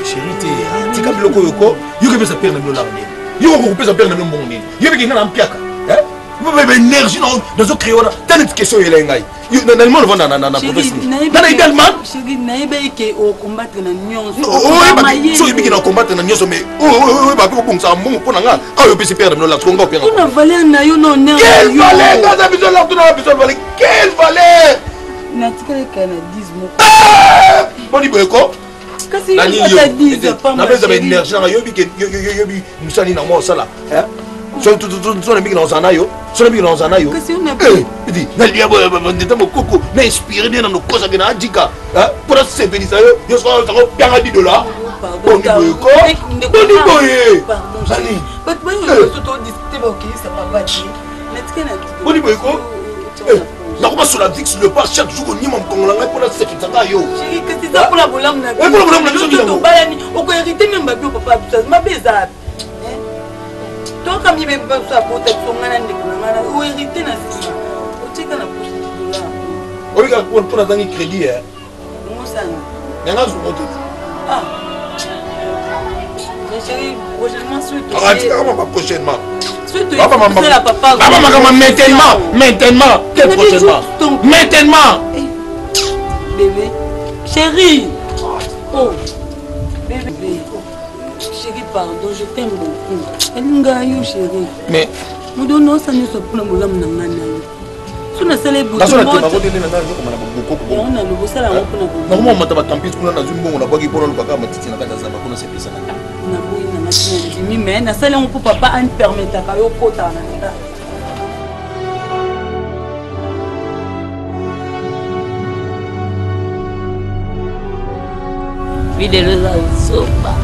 Chéri te, tika biloko oyo ko. Yo kepesa père na bino laro nini? Yo kokopesa père na bino mbongo nini? Yo biki nga na mpiaka. Hein? Ba énergie na nazo créer wana. Tala neti question oyela ngai. Na na ovanda na na province nini? Na na idéalement. Chéri, nayebi ke o combattre na nyonso. Oyeba so oyebi ke na combattre na nyonso mais oyeba pe kobongisa mbongo mpo na nga. Awa opesi père na bino laro, nga opesa. Kuna valeur na yo na honneur. Quelle valeur? Nga za biso laro na biso valeur. Quelle valeur? Natikali kaka na 10 moko. Boni boye ko? Napesa baénergie nanga yobi yobi mosala nini nango osala so na mingi na ozala na yo so na mingi na ozala na yo nalia ndeta mokoko na inspire nde na nokosake na adika mpo nasepelisa yo yo sokango pianga 10 dollar boni boye ko boni boye boni boye ko nakobasola vix le pas chaque jour konyima mokongo na ngai mpo nasekisa kaka yo kasi eza mpo na bolamu na biso tobalani okoherite meme babio papa biso mabe eza toka mibe biso abota biso ngai na ndeko na ngai oherite na nsima otika na poche dollar oyika mpo nazangi crédit mosana nanga zungo te ah chérie prochainement surtout ah tika kama prochainement Papa makambo maintenant maintenant quel prochainement maintenant bébé chérie oh bébé chérie pardon je t'aime beaucoup elinga yo chérie mais modono osala nyonso mpona bolamu na ngai na yo so nasala ebotomonalobi osala yango mpona nakoma mata bakampis kuna nazwi mbongo nabwaki mpona olukaka matiti na kati ya zamba kuna sepesa na naboyi nanga tina ndimi me nasali yango mpo papa anipermetaka yo okotaka na ndako. Videlo eza zoba.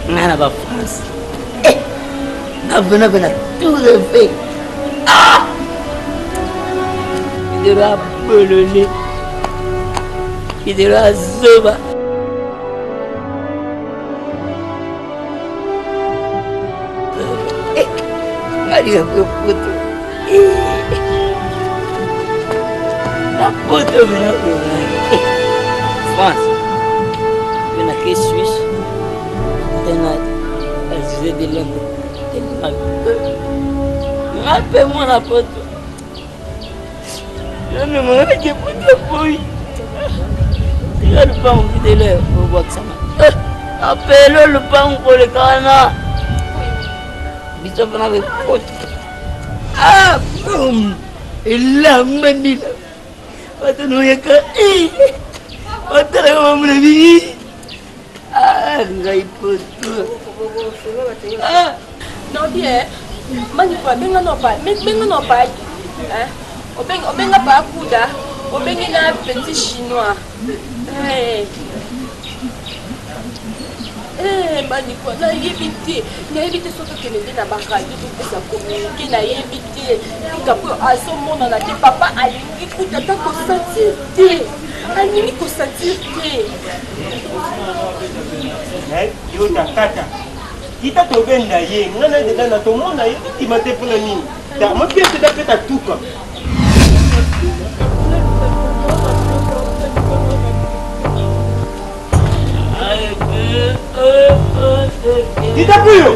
Nga na ba France. Navena na tour Eiffel. Ah! Videlo abolole. Videlo azoba. Maria poto. Na poto mena France. Mpe na ke Suisse. Tena azize de Londres. Nga mpe mwana poto. Namemaka poto boyi. Tika lupango fidele obwakisama. Apelo lupango koleka wana. Biso mpona bekota. Ah, boum! Elamba ndila. Bato noyaka. Batalaka bamona bi. Ah, ngai poto. Ah. Non bien. Manipa, benga no pa. Benga no pa. Hein? Obenga obenga pa kuda. Obengi na petit chinois. Hey. Eh, bandeko nayebi te nayebi te soki okende nde na baradio topesa communike nayebi te likambo oyo azomonana te papa alingi kuta ata kosentir te alingi kosentir te. Yo takata kita tobenda ye ngai na deda na tomona ye totima te mpona nini mapese da peta tuka. Tita Puyo!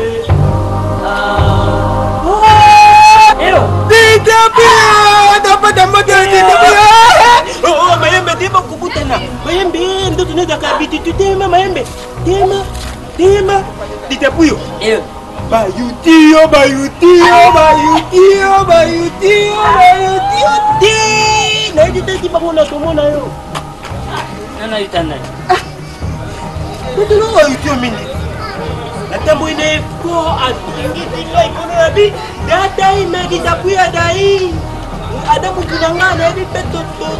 Tita Puyo! Tapata moto Tita Puyo! Oh, mayembe tema kobutana. Mayembe ndoto nezaka bitutu tema mayembe. Tema tema Tita Puyo. Bayutiyo bayutiyo bayutiyo bayutiyo bayutiyo te. Nayebi te ti bango na tomona yo. Nana yuta nani? Totolo oyo tio mingi. Natamboli na ye ko atengisi ngai kono na bi data imekisa kuya dai ada mutu na ngai nayebi mpe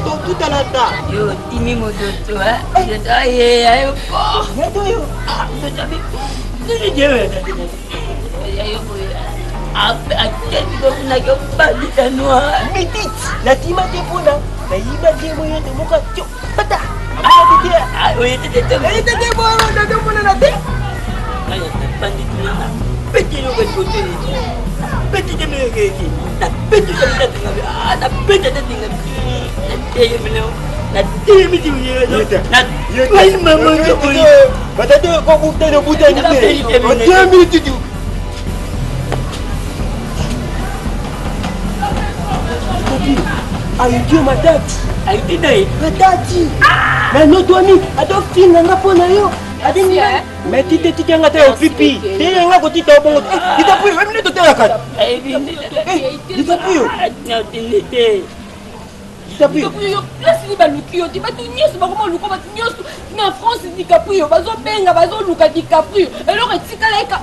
totutanaka. Yo timi mototo eh? Aye aye ko. Yeto yo. Mototo bi. Nini jewe. Ayo boye. Ateti ko kuna ko bandita noir. Mititi natima te mpona nayiba te boye tomoka tio pata. Ayuti yo matati. Ayuti na ye. Matati. Na notwami adofinga nga mpo na yo. Abengi nga. Mais tite tite nga te opipi. Te nga kotita obongo. Tita puyo, mine totelaka. Tita puyo. Te. DiCaprio place nini baluki yo te bato nyonso bakoma luka bato nyonso na France DiCaprio bazobenga bazoluka DiCaprio eloko etikala eka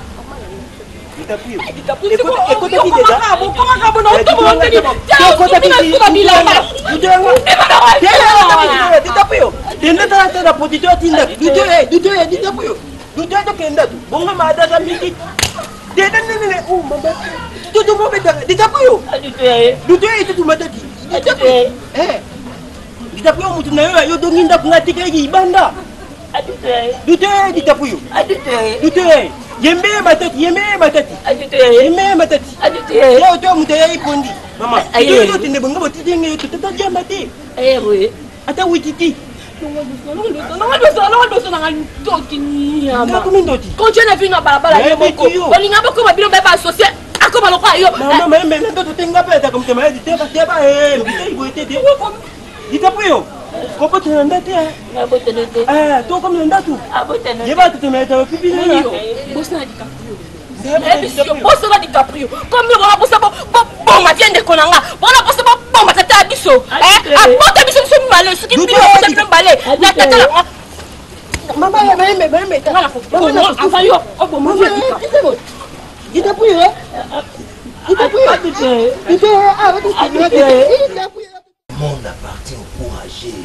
Ditapuyo mutu na yo yo dongi ndako nga atikaki libanda dute ditapuyo dute yembe matati yembe matati yembe matati yo to mutu ayai pondi mama yo tende bongo botindi nge totata diamba te ata wititi nakomi ndoti kontie na vino balabala yo moko bolinga bokoma bino baye baasocie akoma lokola yo mama mayembe na ndoto te nga mpe ataka motema ya diteba teba mbitei boye te te litapo yo kobotana na nda te tokomi na ndako yeba totema etaba pipi bosana DiCaprio bosana DiCaprio comme yo bona posa boboma vie ndeko na nga bona posa boboma tata ya biso abota biso biso mibale soki bino bota bino mibale na tata na nga mama mayembe mayembe avant yo oboma vie DiCaprio Monde appartient au courageux.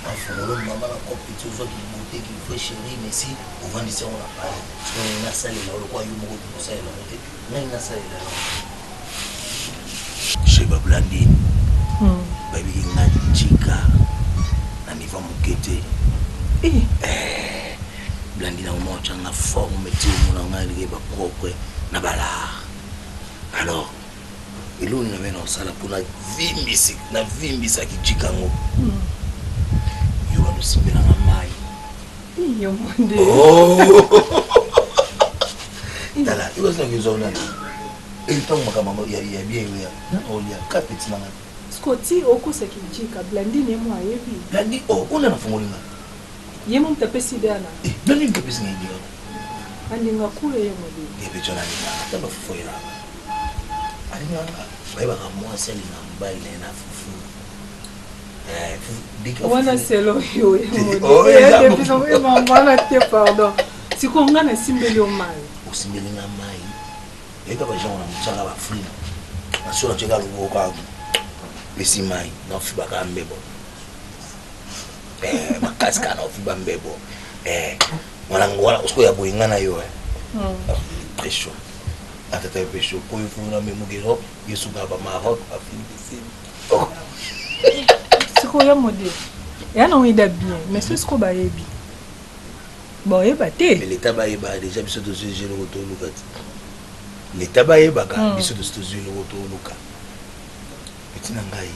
Afongolo mama na kope ti ozwaki beauté ki vrai chéri mais si ovandisi yango na palais soki nasalela yo lokola yo moko okosalela yango te ngai nasalela yango chez bablandine bayebiki nga tika na niveau moke te Blandine yango moko atyanga forme ti omona ngai elingi bapropre na balar alors eloko nini nabe na kosala mpo navimbisaki jika yango yo banosimbelanga mai tala yo bazinaka ezwa nani ntango makambo ya bien eyoya nana olia kapeti na ngai Scotty okosaki jika Blandine ye mo ayebi Blandine oh ona nafongoli nga Ye mo moto apesi idée wana. Eh, nani moto apesi nga idée wana? Alinga kula ye mode. Ye pe tshona alinga ata ba fufu ayelaka. Alinga nga. Bayebaka mwasi alinga mobali na ye na fufu. Eh, fufu dika Wana selo yo ye mode. Oh, eza mama te pardon. Sikoyo nga nasimbeli yo mayi. Osimbeli nga mayi. Yeka ba genre na mutshaka ba fruits. Na solo tsheka loboko kaka. Pesi mayi na fibaka mbebo. Eh, makasi kaka na ofiba mbebo eh, wana wana osikoyo ya boye nga na yo eh. Très chaud atata yo mpe chaud po yo funa memokero yo suka ba Maroc Afrique du Sud oh. Sikoyo ya mode eya nango eda bien mais soki sikoyo bayebi bayeba te mais leta bayeba déjà biso tozwi eloko toluka te leta bayebaka biso tosi tozwi eloko toluka Petit na ngai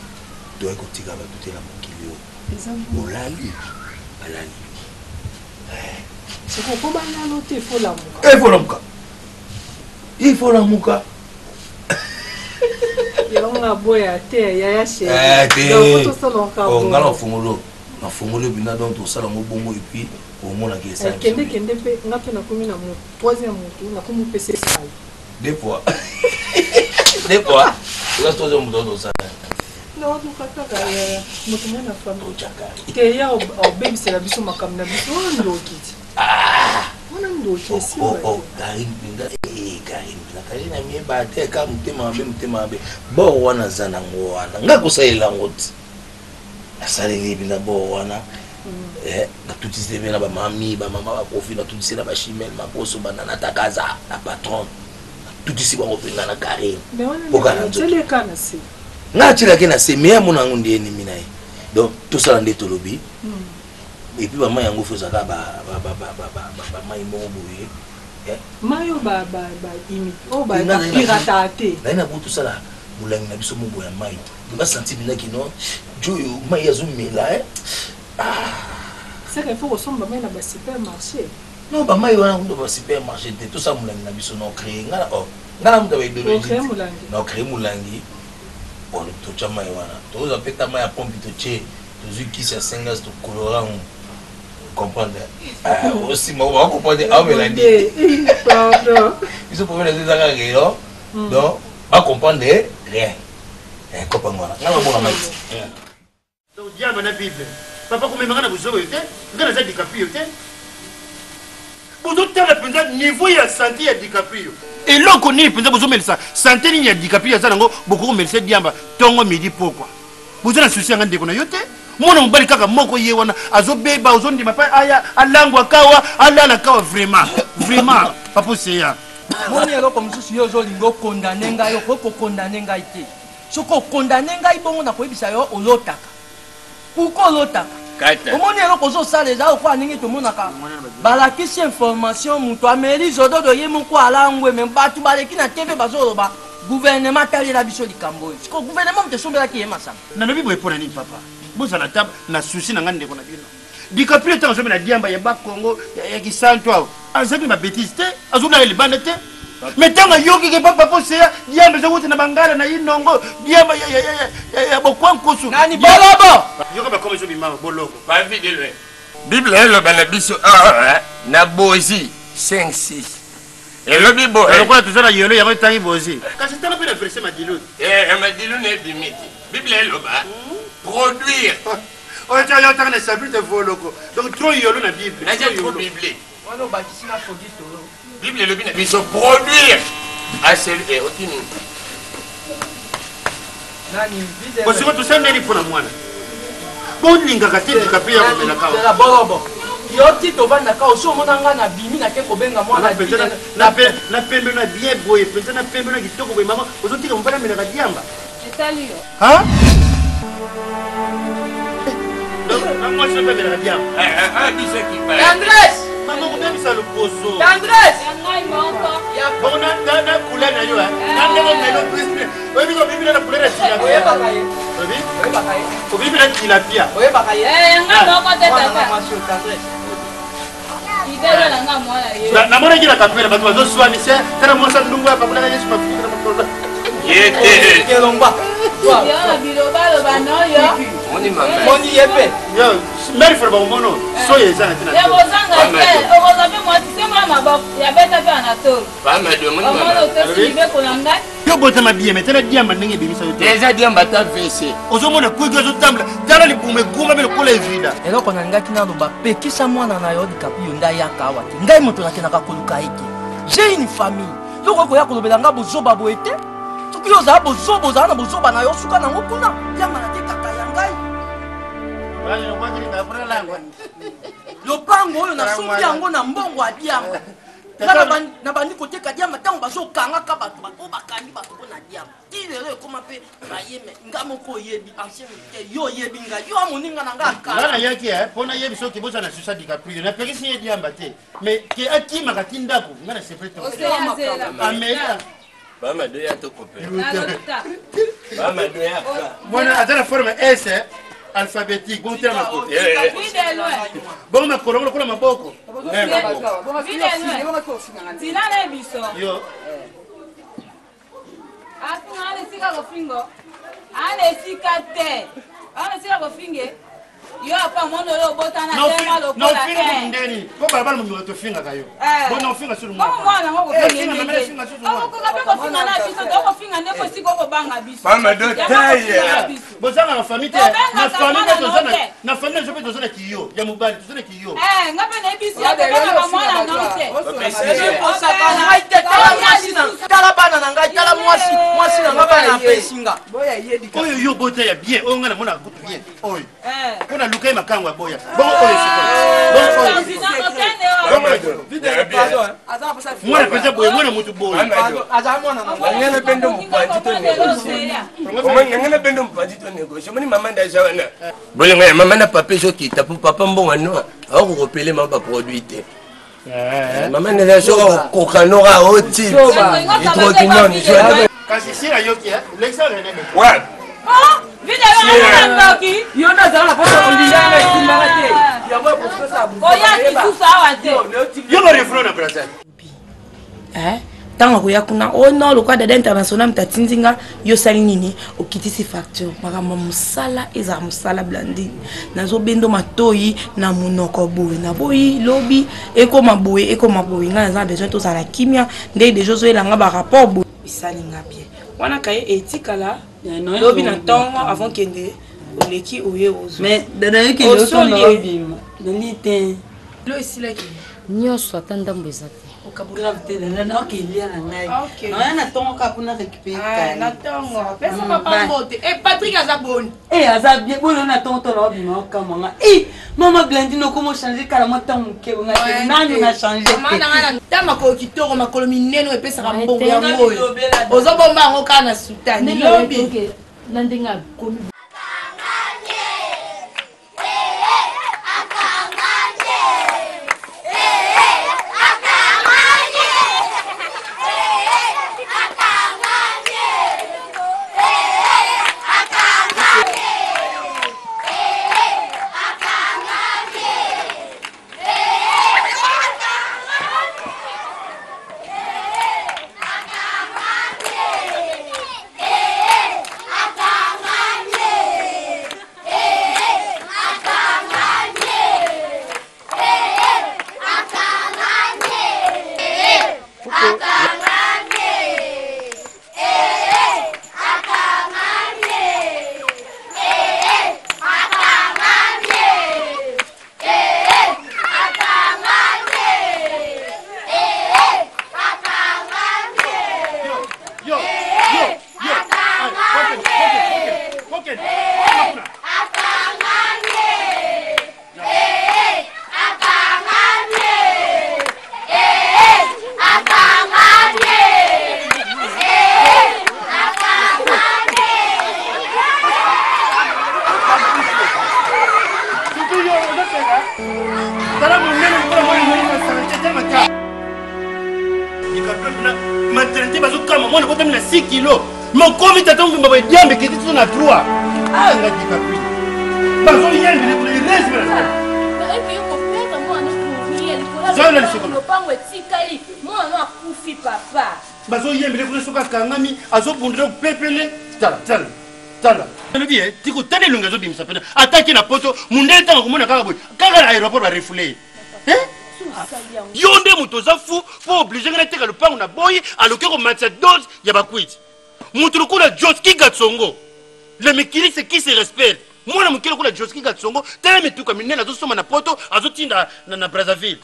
toyaki kotika bato te na mokili oyo olali balali sikoyo mpo balalo te fo lamuka eh, fo lamuka il faut lamuka yango naboya te yaya chéri nga na fongolo na fongolo mpena donc tosala yango bongo epuis omonaki esakende kende mpe nga mpe nakomi na troisième motu nakomi opesa esali Deux fois. Deux fois. Oza troisième moto ozosala. naoluka kaka moto moko na famille te ya obebisela biso makambo na biso wana ndoki ti wana ndoki esikarine mpenza karine mpenza karine amiyeba te ka motema mabe motema mabe bor wana aza nango wana ngai kosalela yango ti nasaleli mpenza bor wana natutisi mpe na bamami bamama bakofi natutisi na bachimele makoso banana takaza na patronne natutisi bango mpenza na karine ngai atielaki na se me amona yango nde enemi na ye donc tosala nde tolobi epuis bamai yango fo ezalaka bamai moko boye mai oyo bapirataka te naye na bo tosala molangi na biso moko ya mai basanti mpenza kino joyo mai azomela eh? Ah. Seke il faut kosomba mai na ba supermarché. Non, ba mai wana kuta ba supermarché te, tosala molangi na biso na ocréer nga na oh, nga na moto ya ba idéologie. Na ocréer molangi. Bon, totya mai wana. Tozwa mpe ta mai ya pompe totie, tozwi kisi ya sengas tokolora yango. Comprendre? Ah, osima ba comprendre aomela nini? Pardon. Biso problème eza kaka ke yo. Donc, ba comprendre rien. Eh, kopa ngwana. Nga na mona mai. Donc diamba na bible. Papa komema nga na buzoba yo te. Nga naza DiCaprio te. Bozotala mpenza niveau ya sante ya DiCaprio. Eloko nini mpenza bozomelisa sante nini ya DiCaprio aza nango bokoki komelisa diamba tongo midi pokwa. Boza na souci ya nga ndeko na yo te. Mwana mobali kaka moko ye wana azobeba ozondima pa aya alangwa kawa alala kawa vraiment vraiment papa oseya. Moni eloko mosusu yo ozolinga okondane ngai okoki kokondane ngai te. Soki o condamne ngai bongo nakoyebisa yo olotaka. Pourquoi olotaka? Omoni eloko ozosala eza lokola ndenge tomonaka balakisi information moto ameli zododo ye moko alangwe me bato baleki na TV bazoloba gouvernement atalela biso likambo oyo. Sikoyo gouvernement moto esombelaki ye masanga. Nalobi boye mpo na nini papa? Bozala ata na souci na ngai ndeko na bino. DiCaprio ntango azomela diamba ya Bakongo ya Kisantu awa azalaki na babetise te, azolala libanda te. Mais ntango ayoki ke papa poseya diamba ezowuta na bangala na inongo diamba ya bokwankusu nani bolobo yoka bakoma ezobima boloko Pavi de loin. Bible eloba na biso awa na Bozi 5 6 elobi boye lokola toza na yolo yango etangi Bozi kasi tala mpe na verse madilu eh madilu na ebimi te Bible eloba produire oyo tia yo otanga na chapitre voloko donc trop yolo na bible naza trop bible wana obakisi na fogi tolo bible elobi na biso produire à celui eh, okimi nani bosiko tosambeli mpo na mwana bolingaka te dikape ya komelaka bolobo yo ti tovandaka osi omona ngai nabimi nake kobenga mwana na pembe na bien boye mpenza na pembe na kitoko boye mama ozotika mobali amelaka diamba etali yo Hein? Donc, na mwasi oyo amelaka diamba. Tendresse! Mama kobebisa loposo. Tendresse! Ya ngai moko. Bongo na na na couleur na yo hein. Na ndenge omelo plus. Oyebi ko bibi na couleur ya tilapia. Oyebaka ye. Oyebi? Oyebaka ye. Obibi na tilapia. Oyebaka ye. Eh, ngai moko te Mwana na tata. mwasi oyo tendresse. Idele na ngai mwana ye. Namonaki na kapela bato bazoswanisa tala mwasi ndungu apakolaka Yesu mafuta na makolo. Ye te. Kelongwa. Yo na bilobaloba noyo. Moni mama. Moni ye mpe. Yo, mary for bamono soyo eza na tina. Ekozanga te, okozwa mpe mwasi se mwa maboko ya beta mpe anatole. Mama de moni Omoni mama. otosi mibeko na ngai. Yo botama bien mais tala diamba ndenge ebimisa yo te. Eza diamba ta VC. Ozomona kwiki ozotambola tala libumu egumbami lokola evida. Eloko nalingaki naloba, pekisa mwana na yo DiCaprio nde ayaka awa te. Ngai moto nakendaka koluka ye te. J'ai une famille. Yo okoki koya kolobela ngai bozoba boye te. Soki yo ozala bozoba, ozala na bozoba na yo, suka nango kuna. Diamba natekaka ya ngai. Lopango oyo nasombi yango na mbongo ya diamba. Nga nabandi koteka diamba ntango bazokangaka bato oyo bakangi bato mpo na diamba. Ti lelo ekoma mpe baye me nga moko oyebi ancien militaire yo oyebi nga yo amoninga na nga akala. Nga nayaki eh, mpo nayebi soki bozala na susa DiCaprio napekisi ye diamba te mais ke akimaka ti ndako nga na sepeli te. Amela. Mama doya tokopela. Mama doya. Mwana aza na forme S alphabétique bongo tela makolo. Bongo makolo lokola maboko. Ntina na biso. Yo. Afinga ana esika kofingo. Ana esika te. Ana esika kofinge. Yo apa mwana oyo obotana tema lokola. Nofinga kutu ndeni. Po balabala mobimba tofingaka yo. Bon nofinga sulu mwana. Bongo mwana ngo kofinga ndenge. Okokoka mpe kofinga na biso to kofinga nde po esika okobanga biso. Mama do taille. Bozanga na famille te. Na famille mpe toza na na famille na biso mpe toza na kiyo ya mobali toza na kiyo. Eh nga mpe nayebisi yo tobengaka mwana no te. Osaka ngai te tala mwasi na tala bana na ngai tala mwasi mwasi na ngai bana apesi nga. Oyo yo bota ya bien oyo ngai namonaka kutu bien oyo. Mpo na luka ye makango ya boya. Bongo oyo sikoyo. Bongo oyo. Mwana mpenza boye mwana motu boye. Nanga na bendo mopanzi to négocie. Omoni nanga na bendo mopanzi to négocie. Omoni mama ndaza wana. Bolingo ya mama na papa ezokita po papa mbongo noa akokopele mama ba produit te. Mama ndaza soki akokoka noka oti hydroquinone. Kasi si nayoki, lekisa René. Ouais. Oh, yo nde azala na posa kolinga nga esimbaka te yango oya lisusu awa te yo bareflo na brazil ntango akoya kuna o oh non lokola dada international moto atindi nga yo osali nini okitisi facture makambo ya mosala ezala mosala blandine nazobendo matoi na monoko boye naboyi lobi ekoma boye ekoma boye ngai naza na besoin tozala na kimia nde deja ozoyela nga barapport boye esali nga bien wana kaye etikala lobi na ntongo avant kende oleki oye ozwaosobima nali te lo esilaki nyonso ata ndambo eza te grave te dada naokelia na ngai naoya na ntongo kaka mpona récupere na ntongo pesa papa mbote e patrik aza boni e aza bien bono na ntongo to naobima okamwa nga e mama blandine okoma ochange kala mwa ntango moke bonga nanu na change te ta makolo kitoko makolo minene oyo epesaka mbongo yango oyo ozobomba yango kaka na sutani lobi na ndenge akomi. Maternité bazokama mwana botami na 6 kilo mokomi tata mobimba boye diambe ekiti tiso na 3 anga dikapri bazoyembele kuna iresme lopango etikali mwana akufi papa bazoyembele kuna soki akangami azobundela pepele tala tala tala elobi e tiko tala elongi azobimisa mpena ataki na poto mundele ntango akomona kaka boye kaka na aéroport barefule ye yo nde moto oza fu mpo oblige ngai nateka lopango na boyi aloki komatisa dose ya bakwiti moto lokola joski gatsongo le mikiliste qui se respecte mwana moke lokola joski gatsongo tala mituka minene azosomba na poto azotinda na, na brazzaville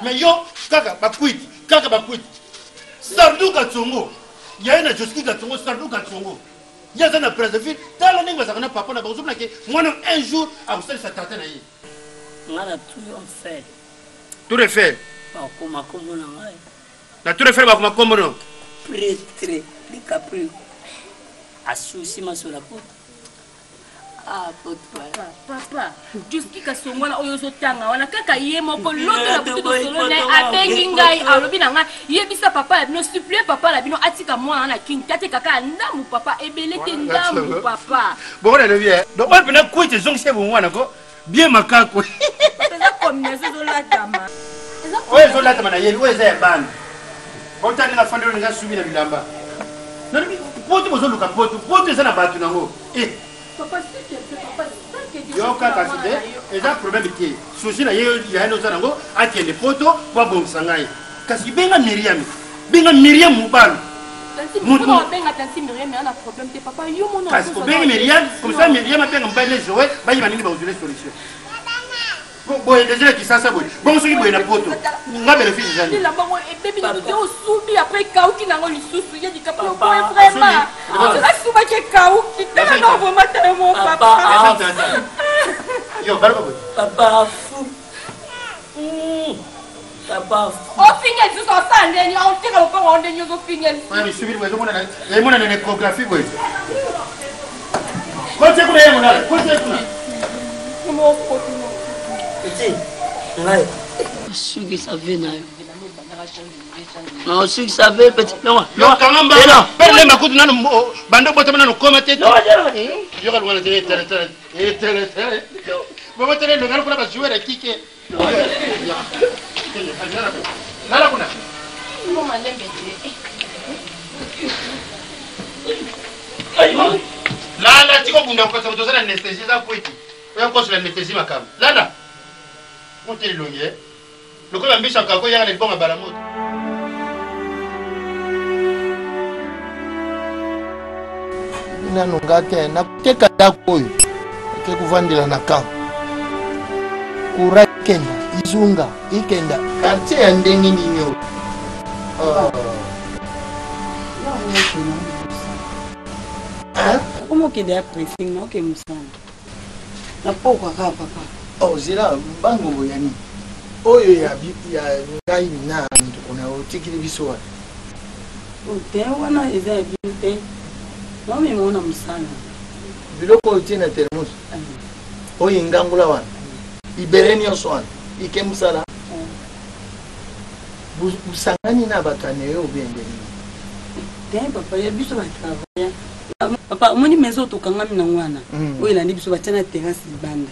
mais yo kaka bakwiti kaka bakwiti sardu gatsongo yaye na joski gatsongo sardu gatsongo ye aza na brazzaville tala ndenge bazalaka na papa na bango ozomona ke mwana un jour akosalisa tata na ye nga na tour eiffel tour eiffel bakoma kombo na ngai na tour eiffel bakoma kombo no pretre dicaprio asusi masola poto ah poto papa juski kasongo wana oyo ozotanga wana kaka ye moko loto na butu tosolo na ye abengi ngai alobi na ngai yebisa papa na bino supplie papa na bino atika mwana na king te atika kaka ndambu papa ebele te ndambu papa bongo nalobi eh. Donc oyo mpena kwiti ezongisi ye bomwana ko bien makako eza combinaison ezolatama oyo ezolatama na yebi oyo eza ya bana ota ndenge afandeli ndenge asubi na bilamba nalobi poto bozoluka poto poto eza na bato nango eh. yoka kasi te eza problème te susi na ye yayani oza nango akende poto po abongisa ngai kasi benga miriam benga miriam mobalo kasi obengi miriam comme ça miriam abenga mobali ne joel bayeba ndenge bakozwile solution boye deja na kisasa boye bongo soki boye na poto nga bénéfice eza nini ebebi osubi après ekauki nango lisusu ye likapo boye vraiment asubaki ekauki tala na vraiment tala mo papa yo baloba boye papa fou papa ofinga lisusu osala ndeni oteka lopango yango ndeni ozofinga emonana na échographie boye kotie kuna ye monala kotie kuna ete ngai osukisa ve na yo. Naosukisa pe petit. Yokanga mbala. Pele makutu nanu bando botama nanu koma te. Yoka lungana te tele tele tele tele. Bobo tele lungana kuna ba joueur kike. Lala kuna. Lala tiko bunda kosa moto oza na anesthésie eza kweti. Oya kosola anesthésie makambo. Lala. Moteli longi eh. Lokola mbisi ya kako eyaka na libonga bala moto. Nanu nga te nakoteka ndako oyo ake kovandela na camp courant ikenda izunga ikenda quartier ya ndenge nini oyo? Okoma okende ya pressing na oke mosala na pokwa kaka papa. Oh, zela bango ya nini oyo ya ya ngai na ndeko na otikili biso wapi? Te wana eza ya bino te, naomema na mosala. Biloko oyo tie na termos oyo ingangula wana ibere nyonso wana ike mosala busangani na bato ya neyo obie ndenge te papa ya biso batravailla papa omoni maison tokangami nango wana oyo elandi biso batia na terrasse libanda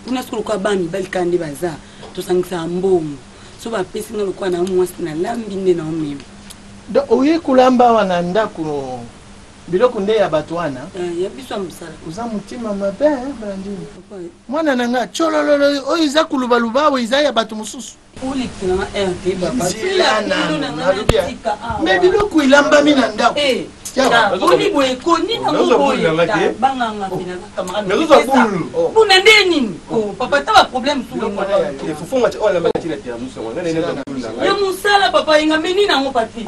kuna soki lokola bana mibali kaka nde baza tosangisaka mbongo so bapesi nga lokola na mwasi nalambi nde naomema. Donc oye kolamba awa na ndako biloko nde ya bato wana ya biso ya mosala. Oza motema mabe Blandine mwana na nga tsolololo oyo eza kolubaluba awa eza ya bato mosusu. Me biloko elambami na ndako boni boye koni nango boye banganga mpona nde nini papa ta baproblème ya mosala papa engambe nini yango pati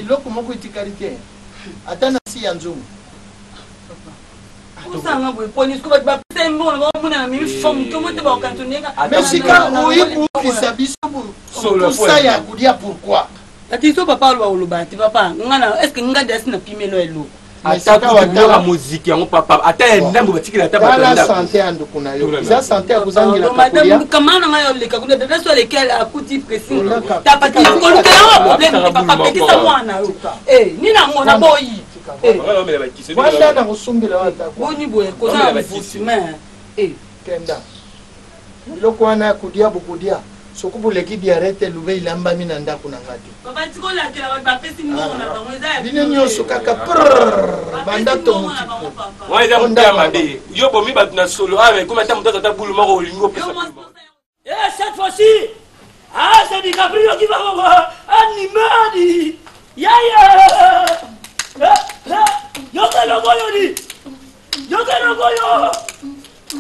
eloko moko etikali te ata na si ya nzungu osanga boye poni siko bato bapesa mbongo na bango na mimi fomu tongo te bakokanisa ndenge mais sika oyi kookisa biso posa ya kolia pourquoi? Ati so papa aloba koloba te papa nga na est ce que nga dasi na pimelo eloko ata kutu moziki yango papa ata ya ndambo batikela ata bato ya ndako. Sante ya ndeko na yo eza sante ya kozangela kolia. Kama na ngai oleka kuna dada so aleki akuti pressing tapati kolukela ngo problème te papa pekisa mwana yo eh nini yango na boyi wanda na kosombela wata boni boye kozala mvutiment kenda biloko wana ya kodia bokodia soki boleki diare te lube ilambami na ndako na nga te bino nyonso kaka prr banda tomoki wana eza moto mabe yo bomi bato na solo awa ekomi ata moto ata bulu moko olingi opesa. Et cette fois-ci, ah, c'est DiCaprio qui va animer. Yeah, yeah. Yoka lokoyo di. Yoka lokoyo.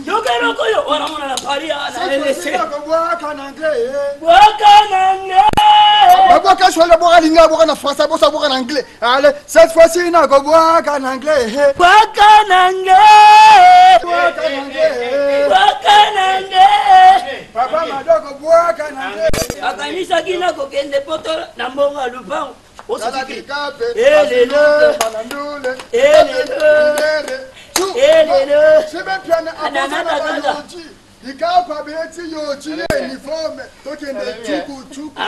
Yoka lokoyo. Wana mona na Paris na LC. Bwaka na anglais. Bwaka na anglais. Babwaka swahili, babwaka lingala, babwaka na français, bosa bwaka na anglais. Allez, cette fois-ci nako bwaka na anglais. Bwaka na anglais. Bwaka na anglais. Bwaka na anglais. Papa Madoko bwaka na anglais. Akanisaki nakokende poto na mbongo ya lupango. Likapa beti yoji uniforme tokende chuku chuku.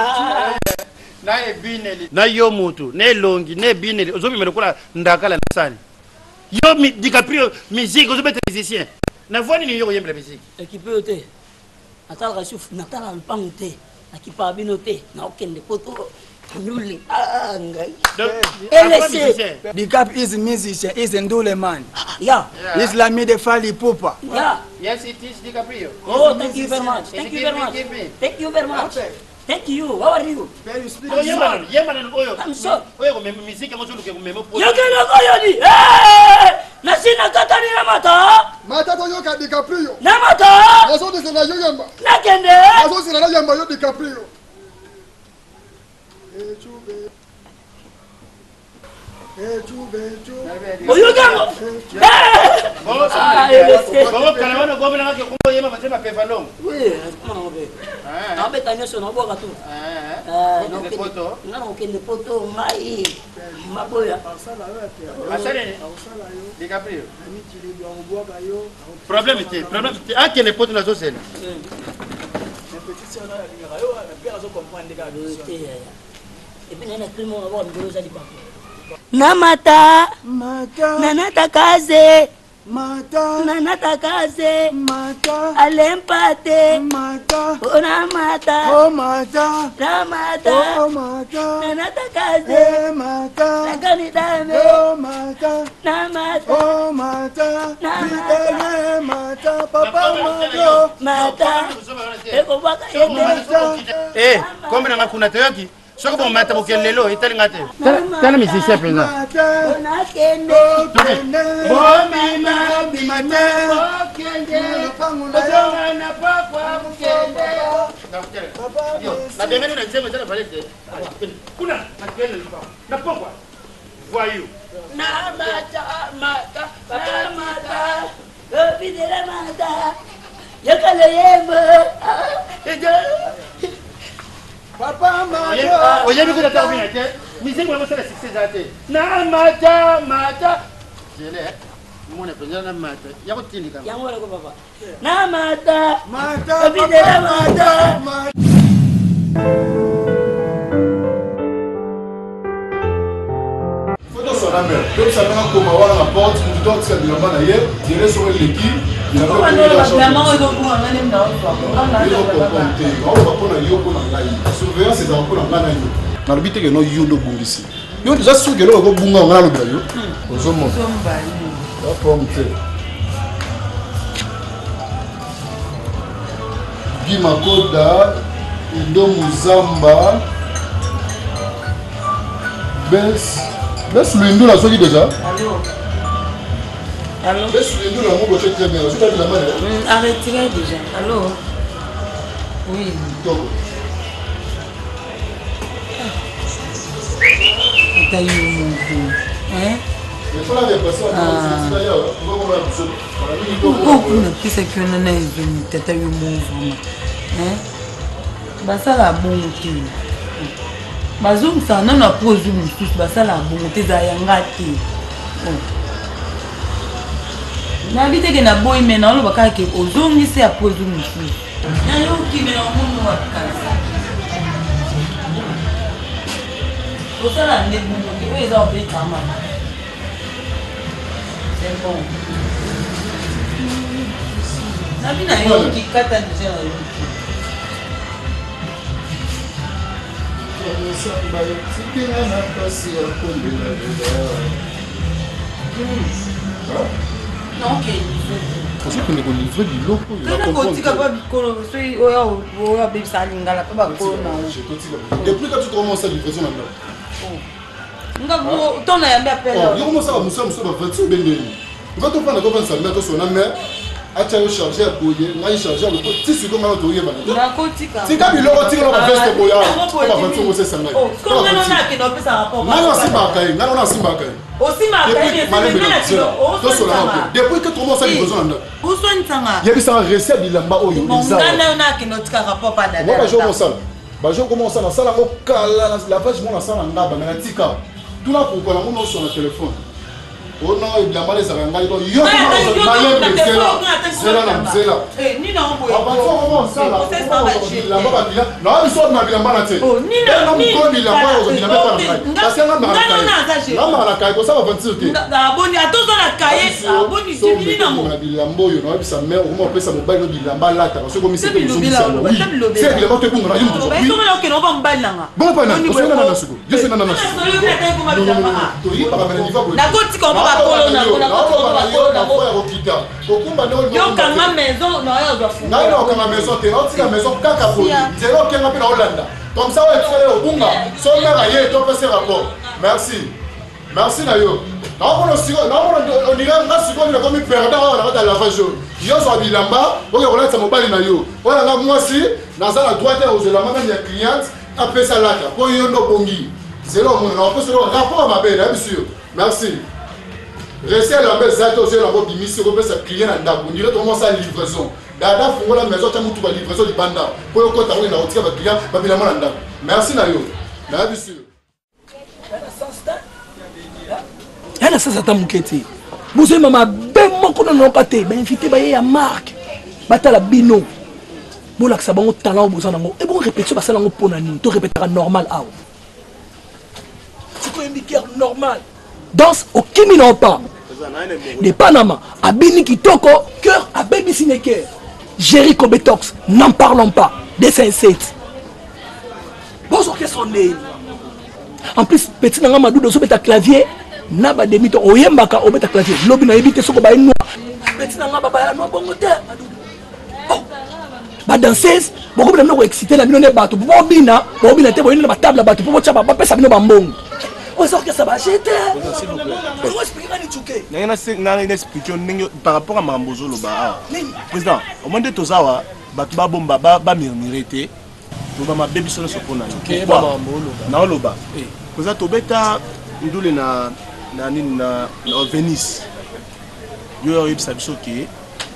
Na ebineli na yo mutu na elongi na ebineli ozobima lokola ndakala na sani yo DiCaprio musique ozobeta musicien na voix nini yo koyembela musique ekipe yo te natalaka sufu natalaka lupango te nakipaka bino te naokende poto ndule ngai LC Dicap is musician, is a ndule man. Yeah. Is l'ami de Fally Ipupa. Yeah. Yes, it is DiCaprio. Oh, thank you very much. Thank you very much. Thank you very much. Thank you. How are you? I'm sorry. Oyo komema musique yango ozoluka komema po. Yokende koyoni. Eh! Nasina katani na mata. Mata toyoka DiCaprio. Na mata. Nazozela yo yamba. Nakende. Nazozela na yamba yo DiCaprio. Oyokango. Kala wana okomelaka koyema bazali bapeva longo. Naobeta nyonso naobwaka tu nga nakokende poto ngai maboya. Problème te, problème te, akende poto nazozela. Petite sœur na alingaka yo na père azo comprendre kaka biso. Te yaya. Et puis na crime on va ndolo za libaku. Namata. Mata. Nanata kaze. Mata. Nanata kaze. Mata. Alempate. Mata. Ona mata. Oh mata. Namata. Oh mata. Nanata kaze. Eh mata. Nakani dame. Oh mata. Namata. Oh mata. Namata. Vitele mata. Papa mata. Mata. Ekobwaka ete. Eh, kombe na nga kuna toyoki soki bomata bokende lelo etali nga te tala musicien mpenza Onakende. Bomima bima te. Ozonga na pokwa bokende. Babengani na nzembo eza na valete te kuna nakende na pokwa voyou. Namata, mata, namata, obidela mata, yokalo yembo. Papa mata. Oyebi kuna ntango bina te mizembo yango osala succès eza te na mata mata zele mona mpenza na mata ya kotindika. Yango wana ko papa. Namata, Mata. obidela mata. Foto sona mare toyebisa ndenge akoma wana na porte motu to atika bilamba na ye dire soko eleki te aoloba mpo na yo mpo na ngai surveillance ezalaka mpo na ngai na yo nalobi teke no yo nde obungisi yo eza soki eloko ekobunga ngai nalobela yo ozomona apome te Guy Makoda, Ido Muzamba, Bes, Bes Luindu nazwaki déjà. Allô? Allô? Bes Luindu nango botie très bien, ozwi bilamba na ye. Arrêterai déjà. Allô? Oui. Kitoko. Ata yo moko. Hein? Pourquoi napesaki wana na ezoni tata yo moko vraiment hein? Basala bongo te, bazongisaka nano apres ozwi mosusu, basalaka bongo te, ezala yanga te. Nayebi teke naboyi me naoloba kaka ke ozongisi apres ozwi mosusu. Nayoki me naomoni wapi kasi kosala nde bongo te oyo eza obetama. C'est bon, nabi nayoki kata deja, nayoki. Samba etikela na pasi ya kombelalela. Ozokende kolivre biloko oyo. Kana kotika pa bikolo soki oyo oyo abebisa lingala mpe bakolo na yo. Depuis quand tu commences livraison na ndako? Nga to na yambi appel. Yo komosala mosala mosusu ba 26 obendeli nga tofanda tofandisa mer tosona mer atya yo charge ya boye ngai charge ya loko ti sikoyo ngai toyebana. Nakotika. Tika biloko, tika na baveste boya to ba 26 osesa ngai. Ngai nasimbaka ye, ngai wana asimbaka ye. Tosolaka depuis que tokomosa livraison na ndako. Oswanisanga. Yebisaka resi ya bilamba oyo. Ngai nayo nakende otika rapport pa dada. Bajour mosala bajour koma osala nasala yango kala lavage mo nasala ngaba me natika tuna pourkoi nango nyonso na telefone ona bilamba na ezalaka ngai donc yo malembe zela zela na nzela bilamba bakila na biso na bilamba na te na mokolo bilamba ozo bilamba epa na ngai parce que nga maka na kaye kosala aventure te na bilamba oyo nayebisa mare okoma kopesa mobali no bilamba alataka soki omisese bilamba to ebunga na yo moto bongo pana osonga na siko yo sona na siko toyibaka mena niva boye nakotika ngo bakolo nango nakotika bakolo nango ya kokita kokumba nde yokanga maison na oyo ozwa ngai na okanga maison te naotika maison kaka boye nzela okenga mpe naolanda comme ça oyo etikala obunga so mare aye topesi rapport. Merci, merci na yo. Naomona sikoyo naomona ondira nga sikoyo nakomi perdant awa na kati ya lavage oyo. Yo ozwa bilamba oyo kolatisa mobali na yo oyo nanga mwasi naza na droit te ya kozwa elamba meme ya cliente apesa lata mpo yo nde obongi zela omona na opesa yo rapport ya mabe nayebisi yo. Merci. Resi elamba eza te ozwa elamba obimisi okopesa client na ndako ondire tokomosala livraison. Dada fungola maison atya mutuka livraison libanda mpo yo okota okenda kotika baclient babilamba na ndako. Merci na yo nayebisi yo. Ya na sasa ata moke te bozoyema mabe moko nanoka te bainvite baye ya marke batala bino. Bolakisa bango talent oyo boza nango. Ebongo répétition basala yango mpo na nini? To répétaka normal awa. Sikoyo oyembi guerre normal. Danse okimi na opa. De Panama abini kitoko, cœur abebisi ne cœur. Jericho Betox, n'en parlons pas. 207. Bozo orchestre ndeni. En plus petit nanga Madudo ozobeta clavier na ba demi to oyembaka obeta clavier. Lobi nayebi te soko baye noa. Petit nanga baba ya noa bongo te Madudo. Oh. Ba danseuse bokomi na bino ko exciter na bino ne bato bobina bobina te boyini na ba table ya bato po botya bapesa bino bambongo. Oza orchestre ba jete. Ozo expliquer ngani tchuke. Ndenge na na expliquer ndenge par rapport à makambo ozoloba awa. Président, omoni nde toza awa bato babomba ba murmurer te. Loba mabe biso nyonso mpo na yo. Naoloba. Président tobeta ndule na na nini na Venise. Yo oyebisa biso ke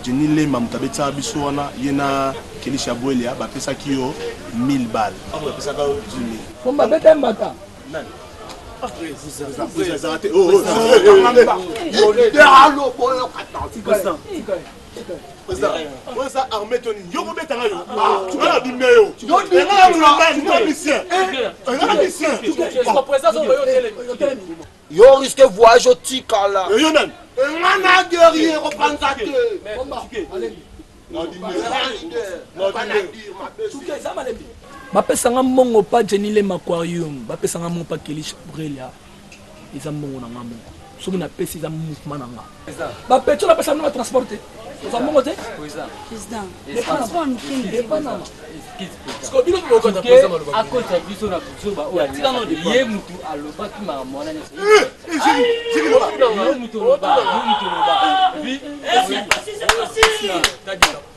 Jenny Lema moto abetisaka biso wana ye na Kelisha Bwelia bapesaki yo 1000 balles. Bapesaka yo 10 000. Pomba beta mbata. Nani? Oza armé to nini? Yo kobeta nga yo. Nga na bimbe yo. Nga misien. Nga misien. Yo risque voyage otikala. Yo nani? Nga na guerrier kopanza te. Bapesa nga mbongo pa Jenny Lema Aquarium, bapesa nga mbongo pa Kelly Aurelia. Eza mbongo na nga moko. Soki napesi eza mouvement na nga. Ba petio napesa bino ba transport te. Oza mbongo te? Président. Akotisa biso na buzoba oyo ye mutu alobaki makambo wana nyonso. Yo mutu oloba, yo mutu oloba.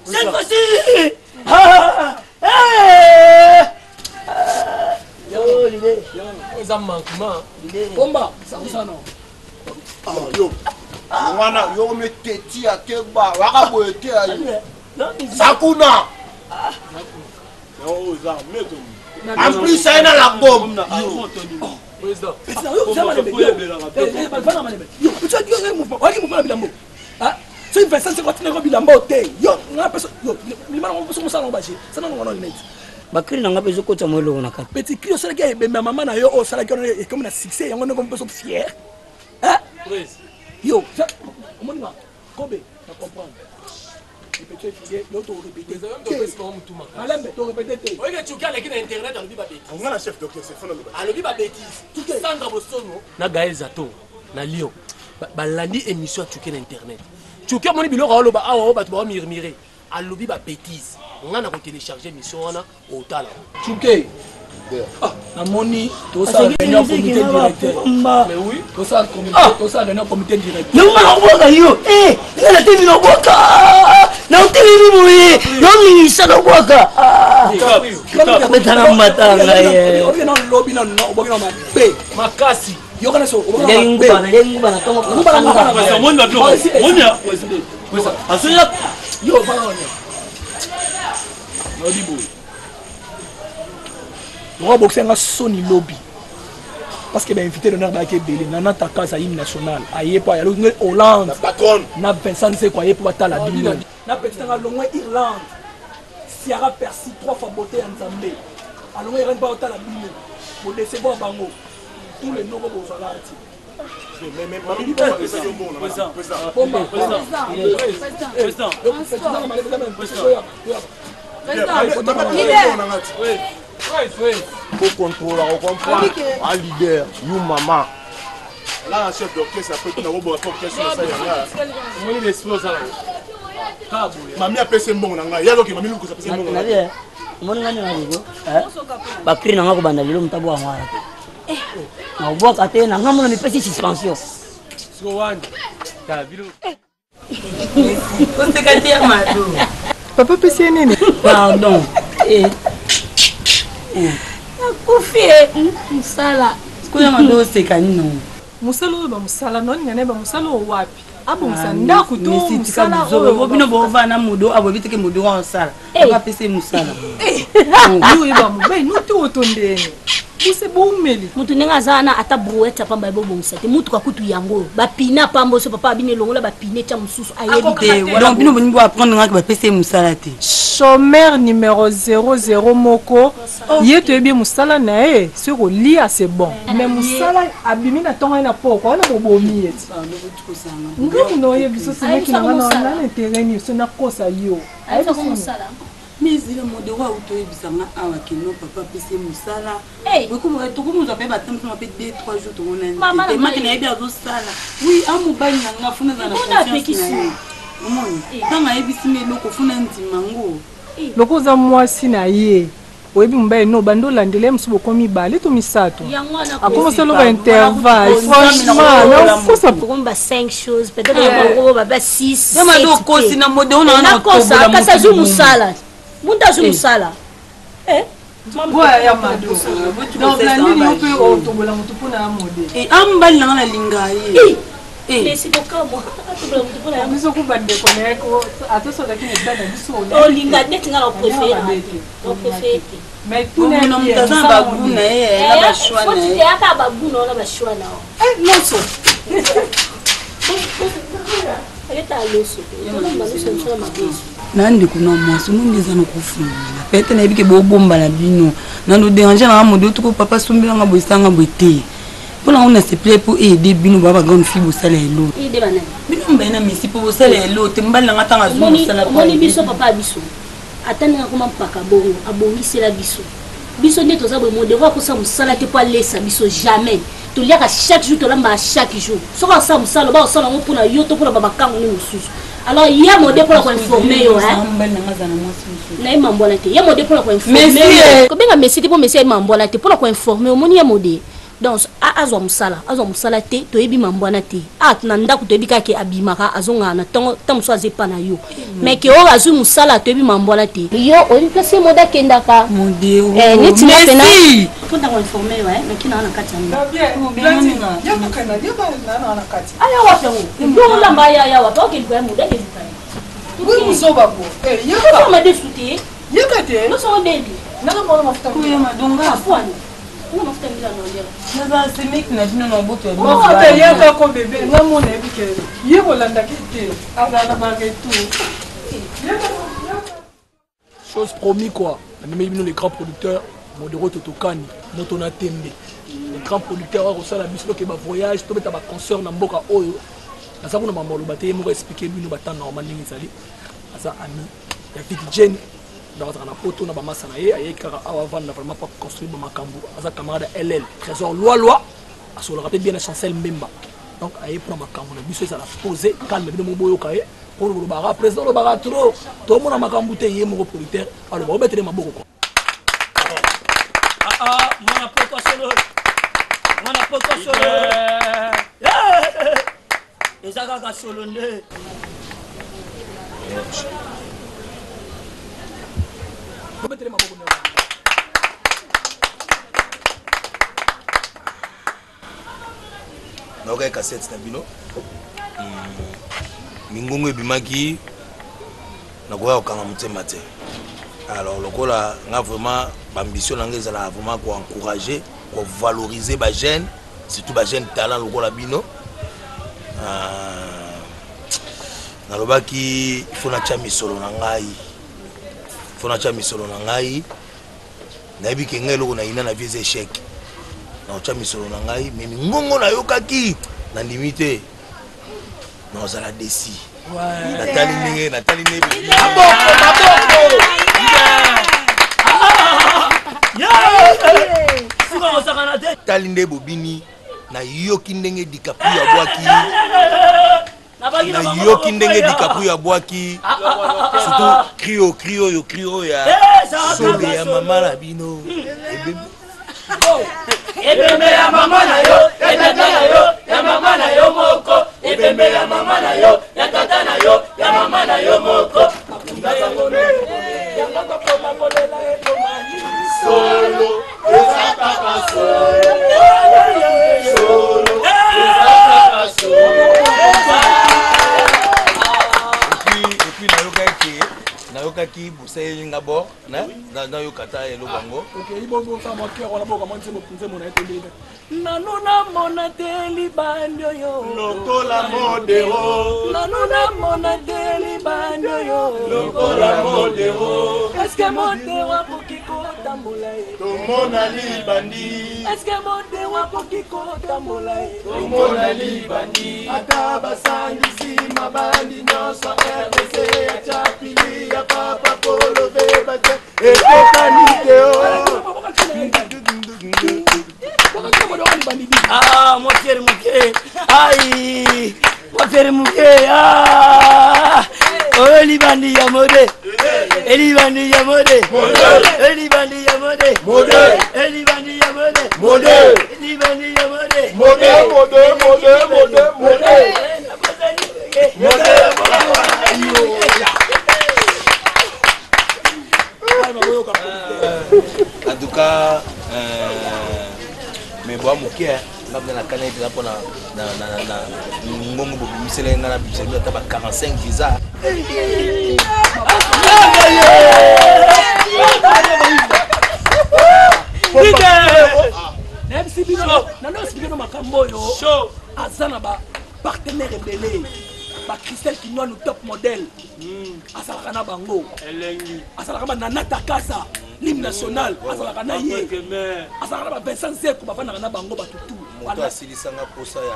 Cette fois-ci Ah! Eza manquement. Pomba, sakusano. Yo wana yo meteti ya keba waka boye te ya yo sakuna en plus aye na la bombe. Soki Vincent Seko atinaki bilamba oyo te, yo nga peso yo lima nango peso mosala nango baje sana nango na lunette. Bakri na nga mpe ezokotisa mwa eloko na kati. Petit cri osalaki ya ebembe ya mama na yo oyo osalaki wana ekomi na succès yango ndenge omi peso fier. Yo omoni nga Kobe na comprendre. Répéter efide yo to répéter. Malembe to répéter te. Oyeke Tchuki aleki na internet alobi ba bêtises. Nga na chef d'orchestre fona loba. Alobi ba bêtises. Sandra Bosono na Gaël Zato na Lyon. Balandi émission ya Tchuki na internet. Tchuki amoni biloko aloba awa oyo bato ba murmurer. Alobi ba bêtises. Nga na ko télécharger émission wana otala. Tchuki. Ah, namoni tosala réunion comité directeur. Mais oui. Tosala comité, tosala réunion comité directeur. Ndenge nakobwaka yo, eh, nga natemi nabwaka, natelemi boye, noningisa nabwaka. Abeta na mbata ngai. Obi na lobi na no, obi na mabe. Makasi. Yoka na so, obi na mabe. Nguba na nguba na tongo. Nguba na nguba. Moni ba biloko. Moni ya. Asoya. Yo va na. Lobi boye. Roi boxe nga soni lobi. Parce que ba invité d'honneur ba ke belé nana takaza hymne national aye pa ya lo Hollande. Patronne. Na Vincent Nzeko aye po batala bino. Na petit nga longwe Irlande. Ciara Percy 3 fois beauté ya Nzambe. Alongwe Irlande ba otala bino. Bo décevoir bango. Tous les noms bozala ati. Kocontrôla kocomprendre a leader you mama. Là, chef d'orchestre, après tout, on va orchestre ça Omoni l'esprit ozala. Mami apesi mbongo na ngai. Yaloki mami lukusa apesi mbongo na ngai. Omoni ngai na lelo. Bakri na ngai kobanda lelo moto abwaka ngai te. Nakobwaka te na ngai mona mipesi suspension. Koseka te ya Mado. Papa pesi ye nini? Pardon. Nakufi e mosala. Sikoyo Mado oseka nini? Mosala oyo bamosala naolinga naye bamosala oyo wapi? Abongisa ndako to mosala oyo bino bovanda na modo aboyebi teke modo wana osala apesa ye mosala. Yo oyeba mobali no te oyo to ndenge buse boumeli motu ndenge aza wana ata brouette apamba ebobongisa te motuka kutu yango bapine apamba oso papa abino elongola bapine tya mosusu ayebi te. Donc bino bolingi boapprendre ngaki bapesa ye mosala te. Chômeur numéro 00 moko, ye toyebi ye mosala na ye, soki kolia c'est bon. Mais mosala abimi na ntongo ye na poko, wana bobomi ye ti. Ngai na oyebi so semeki na ngai na na intérêt nini so nakosa yo. Ayebisaka mosala. Mais ezila modero auti oyebisa nga awa kino papa apesi ye mosala. Tokomozwa mpe batamisa mpe 2 3 jours tomonani te maki nayebi azosala. Oui, a mobali na nga funa azala na confiance na ye. Omoni ntango ayebisi nga eloko funa ndima ngo. Lokola oza mwasi na ye oyebi mobali no banda olandela ye mosusu bokomi mibale to misato akoma osala ba intervalle franchement nakosa tokomi ba 5 choses peut-être okomi ba 6 okosi na modeo na nakosa kasi azwi mosala muntu azwi mosala ya mado donc na nini yo mpe otombola motu mpona ya mode ambali nanga nalinga ye biso ku bandeko na ye ata so azalaki na epai na biso olinga neti nga na préféré te mais tuna moto aza na bagu na ye na bashwa na ye ata bagu na yo na bashwa na yo loso Na ndeko na mwasi omoni eza na kofungola pete nayebi ke bobomba na bino na loderange nanga modelo toko papa asombelanga boye esanga boye te mpo nango na seple mpo aide bino baa bagrande fille bosala elo bino mbaye na misi mpo bosala elo te mobali nanga ntango azwi mosala omoni biso papa ya biso ata ndenge akoma mpaka bongo abongisela biso biso nde toza boye modero akosala mosala te mpo alesa biso jamais toliaka chaque jour tolambaka chaque jour soki asala mosala oba osala yango mpona yo to mpona bamakango nde mosusu alors ye mode mpona koinforme yo naye mambwana te ye mode mpona koinforme kobenga messi te mpo messi aye mambwana te mpona koinforme omoni ye mode donc azwa mosala azwa mosala te toyebi mambwana te a na ndako toyebi kaka ke abimaka azongaka na ntongo ntango mosusu aza epa na yo mais ke oyo azwi mosala toyebi mambwana te yo oyebi place ye mode akendaka neti nga pena mpo ntango informe yo naki naa na kati ya aya wapi yango yo olamba aya aya wapi okeluka ya mode akeluka ye madesu te yeka te nyonso obebi nanga mwana mafuta afuani naza semeki na bino na boto ata yaka ko bebe nga mona yebi ke ye kolandaki te azala na baretour. Chose promis quoi, namemeli bino les grands producteurs Modero Totokani moto na tembe, les grands producteurs oyo akosala biso toke ba voyage tobeta ba concert na mboka oyo. Naza kuna mambo aloba te, ye moko explique bino ba temps normal ndenge ezali. Aza ami ya Vicky Jenny, donc azalaka na poto na bamasa na ye, ayei kaka awa avanda vraiment po construire bamakambo. Aza camarade ya LL Trésor Lwalwa, asololaka mpe bien na Chancel Mbemba. Donc aye mpona makambo na biso ezala posé calme, bino moko boyoka ye mpo bolobaka président olobaka trop, tomona makambo te. Ye moko producteur aloba, obetele maboko kwa mwana poto solo, mwana poto solo, eza kaka solo nde. Obetele maboko. Naokaki kasete na bino, mingongo ebimaki, nakoya kokanga motema te. Alors lokola nga vraiment baambition na nga ezalaka vraiment koencourager, kovaloriser bajeune, surtout bajeune talent lokola bino. Nalobaki il faut natya misolo na ngai, il faut natya misolo na ngai. Nayebi ke ngai eloko nayina na vie eza échec. Naotya misolo na ngai, mais mingongo nayokaki nandimi te, naozala desi. Natali ndenge, natali ndenge maboko maboko. Tali nde bobini, nayoki ndenge DiCaprio abwaki, nayoki ndenge DiCaprio abwaki, surtout cri cri oyo, cri oyo ya sobe ya mama na bino. Ebembe ya mama na yo, ya tata na yo, ya mama na yo moko. Ebembe ya mama na yo, ya tata na yo, ya mama na yo moko. Solo eza kaka solo, solo eza kaka solo. Et puis nayoka Nayokaki nayokaki bosaleli nga bor nayoka ata eloko yango. Okei bosala mwa cœur wana boyoka mwa nzembo nzembo na ye tondeli nanu namona te libandi oyo lokola modero nanu namona te libandi oyo lokola modero eske modero akoki kotambola ye tomona libandi eske modero akoki kotambola ye tomona libandi ata basangisi mabandi nyonso rdc ya chapili ya papa polo beba te ekokani te o Ah, motere moke ai motere moke ah oyo libandi ya mode elibandi ya mode elibandi ya mode elibandi ya mode elibandi ya mode mode mode mode mode mode En tout cas, mais boa moke nga mpe nakana ye mpenza mpona ngongo bobimisela ye nga na bimisela bino ata ba 45 visa. Nayebisi bino nano explike no makambo oyo aza na bapartenaire ebele bacristel kinwanu top modèle azalaka na bango azalaka banana takasa l'hymne national azalaka na ye azalaka na ba Vincent Zeko bavandaka na bango bato tu moto asilisanga mposa ya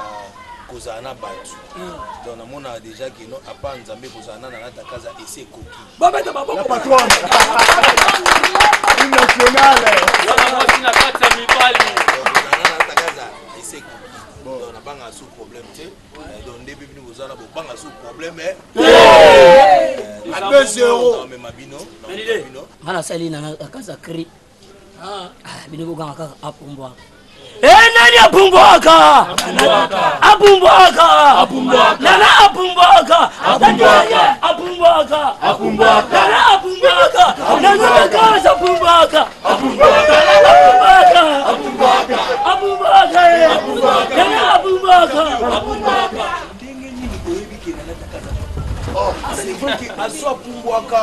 kozala na bato donc namonaka déjà keno apa nzambe kozala na nana takaza esi ekoki. Babeta maboko patronne nationale wana mwasi na kati ya mibali nana takaza esi ekoki donc nabangaka su problème te. Donc nde mpe bino boza na bobanga su problème mema bino nga nasali na kaza cri bino boganga kaka apumbwaka. Nani apumbwaka? Apumbwaka nana apumbwaka apumbwaka nana apumbwaka nana nakaza apumbwaka apumbwaka apumbwaka nana apumbwaka. Ndenge nini boyebi ke nana takaza? C'est vrai ke aso apumbwaka,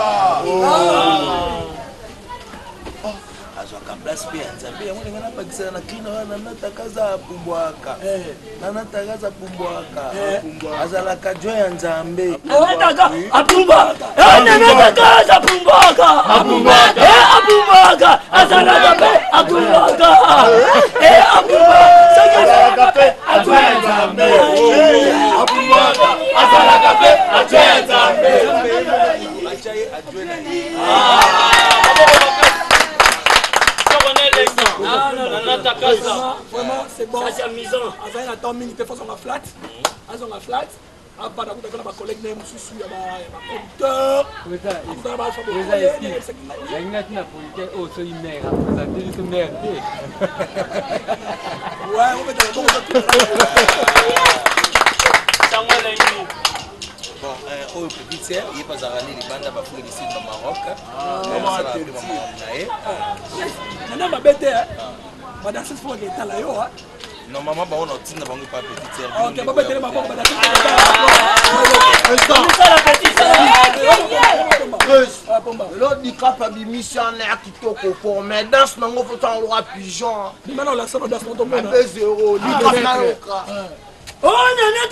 azwaka place mpe ya nzambe yango ndenge nabakisaka na klina wana nana takaza apumbwaka nana takaza apumbwaka azalaka join ya nzambe. Nanataka apumbwaka, nanatakaza apumbwaka, apumbwaka azalaka mpe apumbwaka, apumbwaka soki azalaka mpe adjoint ya nzambe apumbwaka azalaka mpe adjoint ya nzambe. Atya ye adjoint na ye. Vraiment, c'est bon. Ça, c'est amusant. Azali na temps mingi te fo azonga flat azonga flat apanda kutaka na bacollègue na ye mosusu ya baproducteur. Yangi nati na producteur oyo soki maire apresente biso maire te. Bon, oyo petite sœur ye mpe azalaka nde libanda bafrike du sud ba Maroc asalaka mpe bamakambo na ye. Nana mabe te badanseuse fo etala yo. Normalement bango na otinda bango epa petite sœur. Ok, babetele maboko lelo dikap abimisi wana ya kitoko for mais danse nango fo sango loka pigeon abe zero dikap nayoka. Nana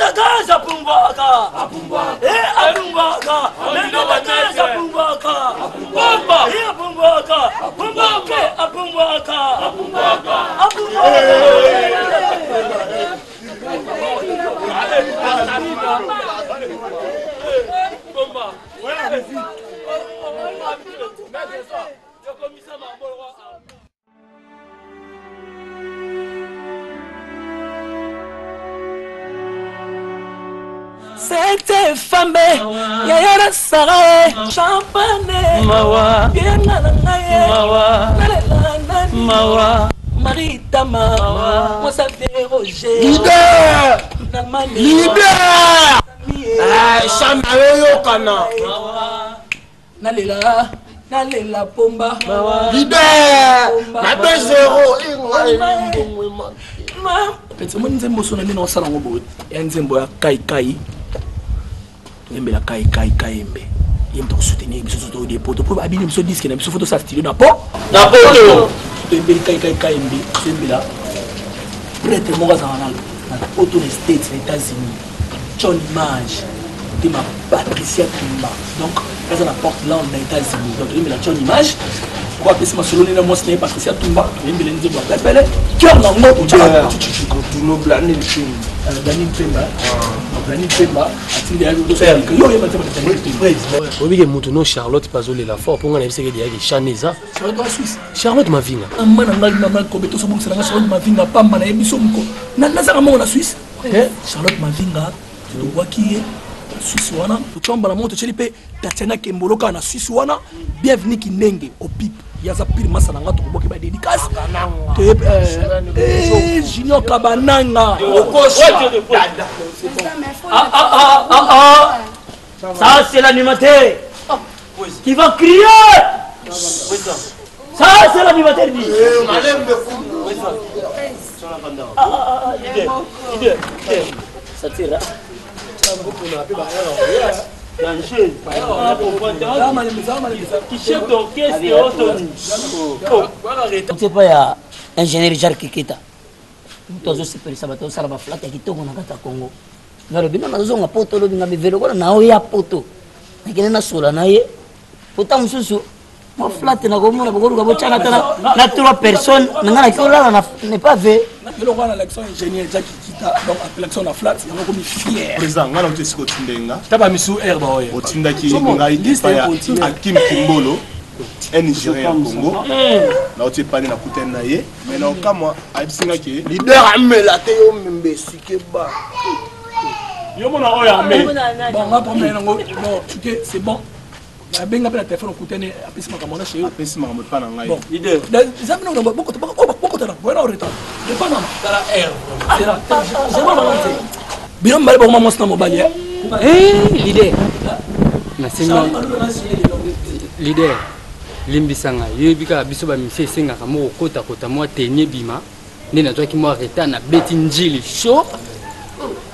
apumbwaka, apumbwaka nana takaza apumbwaka, apumbwaka pumbwake apumbwaka apumbwaka. Sete fambe yaya na sara ye champagne Mawa. bienga na ngai ye Mawa. nalela nani Mawa. Maritama mwasa Roger. Leader! Na Leader! Chame ayoyokana. Nalela nalela pomba. Leader na 2 0. Peti omoni nzembo so na nde naosala yango boye ya nzembo ya kaikai toyembela kaikai kayembe Ye moto akosoutenir biso so toyode poto mpo abini biso diske na biso fo tosala studio na po na poto. Toyembeli kaikai kayembe, toyembela prêtre moko azalaka na poto, na States, na États-Unis, John Image motema Patricia Tumba. Donc aza na Portland na États-Unis. Donc toyembela John Image po apesi masolo nde na mwasi na ye Patricia Tumba. Toyembela nzembo ya pepele cœur nango. Dani Mpemba, Dani Mpemba atindi yo oyeba nzembo. Oyebike motu no Charlotte mpe azolela fort mpo ngai nayebisaki deyaki chane eza Charlotte Mavinga. Mama na ngai, mama Kobe, tosobongisela ngai Charlotte Mavinga pamba na ye biso moko nazanga moko na Suisse. Charlotte Mavinga tobwaki ye na Suisse wana, totya mbala moko, totyeli mpe Tatiana Kembolo kaka na Suisse wana. Bienvenu Kinenge opipe, ye aza pire masa na nga, tokobwaki badédicace. Junior Kabananga. Ah, ah, ah, ah, ah. Ça, c'est l'animateur qui va crier. Ça, c'est l'animateur dit. Ah, ah, ah, leader, leader, leader. Ça tire, hein? Danger. Chef d'orchestre, epa ya ingénieur Jacques Kiketa, moto azosepelisa bato, azosala baflate ya kitoko na kati ya Congo. Nga alobi no nazozonga poto, olobi nga bevele lokola naoya poto, nakende nasola na ye pota mosusu mwa flate nakomona bokoluka botyana ata na trois personnes na ngai naki olala na ne pas ve. Eloko wana l'action ingénieur Jacques Kita, donc appellation na flat yango komi fier. Président, ngai nauti esika otindaki nga. Ta bamisu air baoya. Otindaki ngai epai ya Akim Kimbolo, un Nigérien ya Congo. Nauti epani, nakutani na ye, mais na okamwa ayebisi nga ke leader amela te, yo membe esike ba. Yo mona oyo armé. Bon, nga problème nango, bon, tu c'est bon. Abenga mpe na telefone, okutani, apesi makambo na chez apesi makambo epa na ngai. Bon, eza bino bokotana boyena retard epa mama. Tala air. Bino mibale bakoma mwasi na mobali. Leader, nasengi leader, limbisa ngai. Yoyebi kaka biso bamisi esengaka moko kotakota mwa teni ebima nde nazwaki mwa retard, nabeti njili show,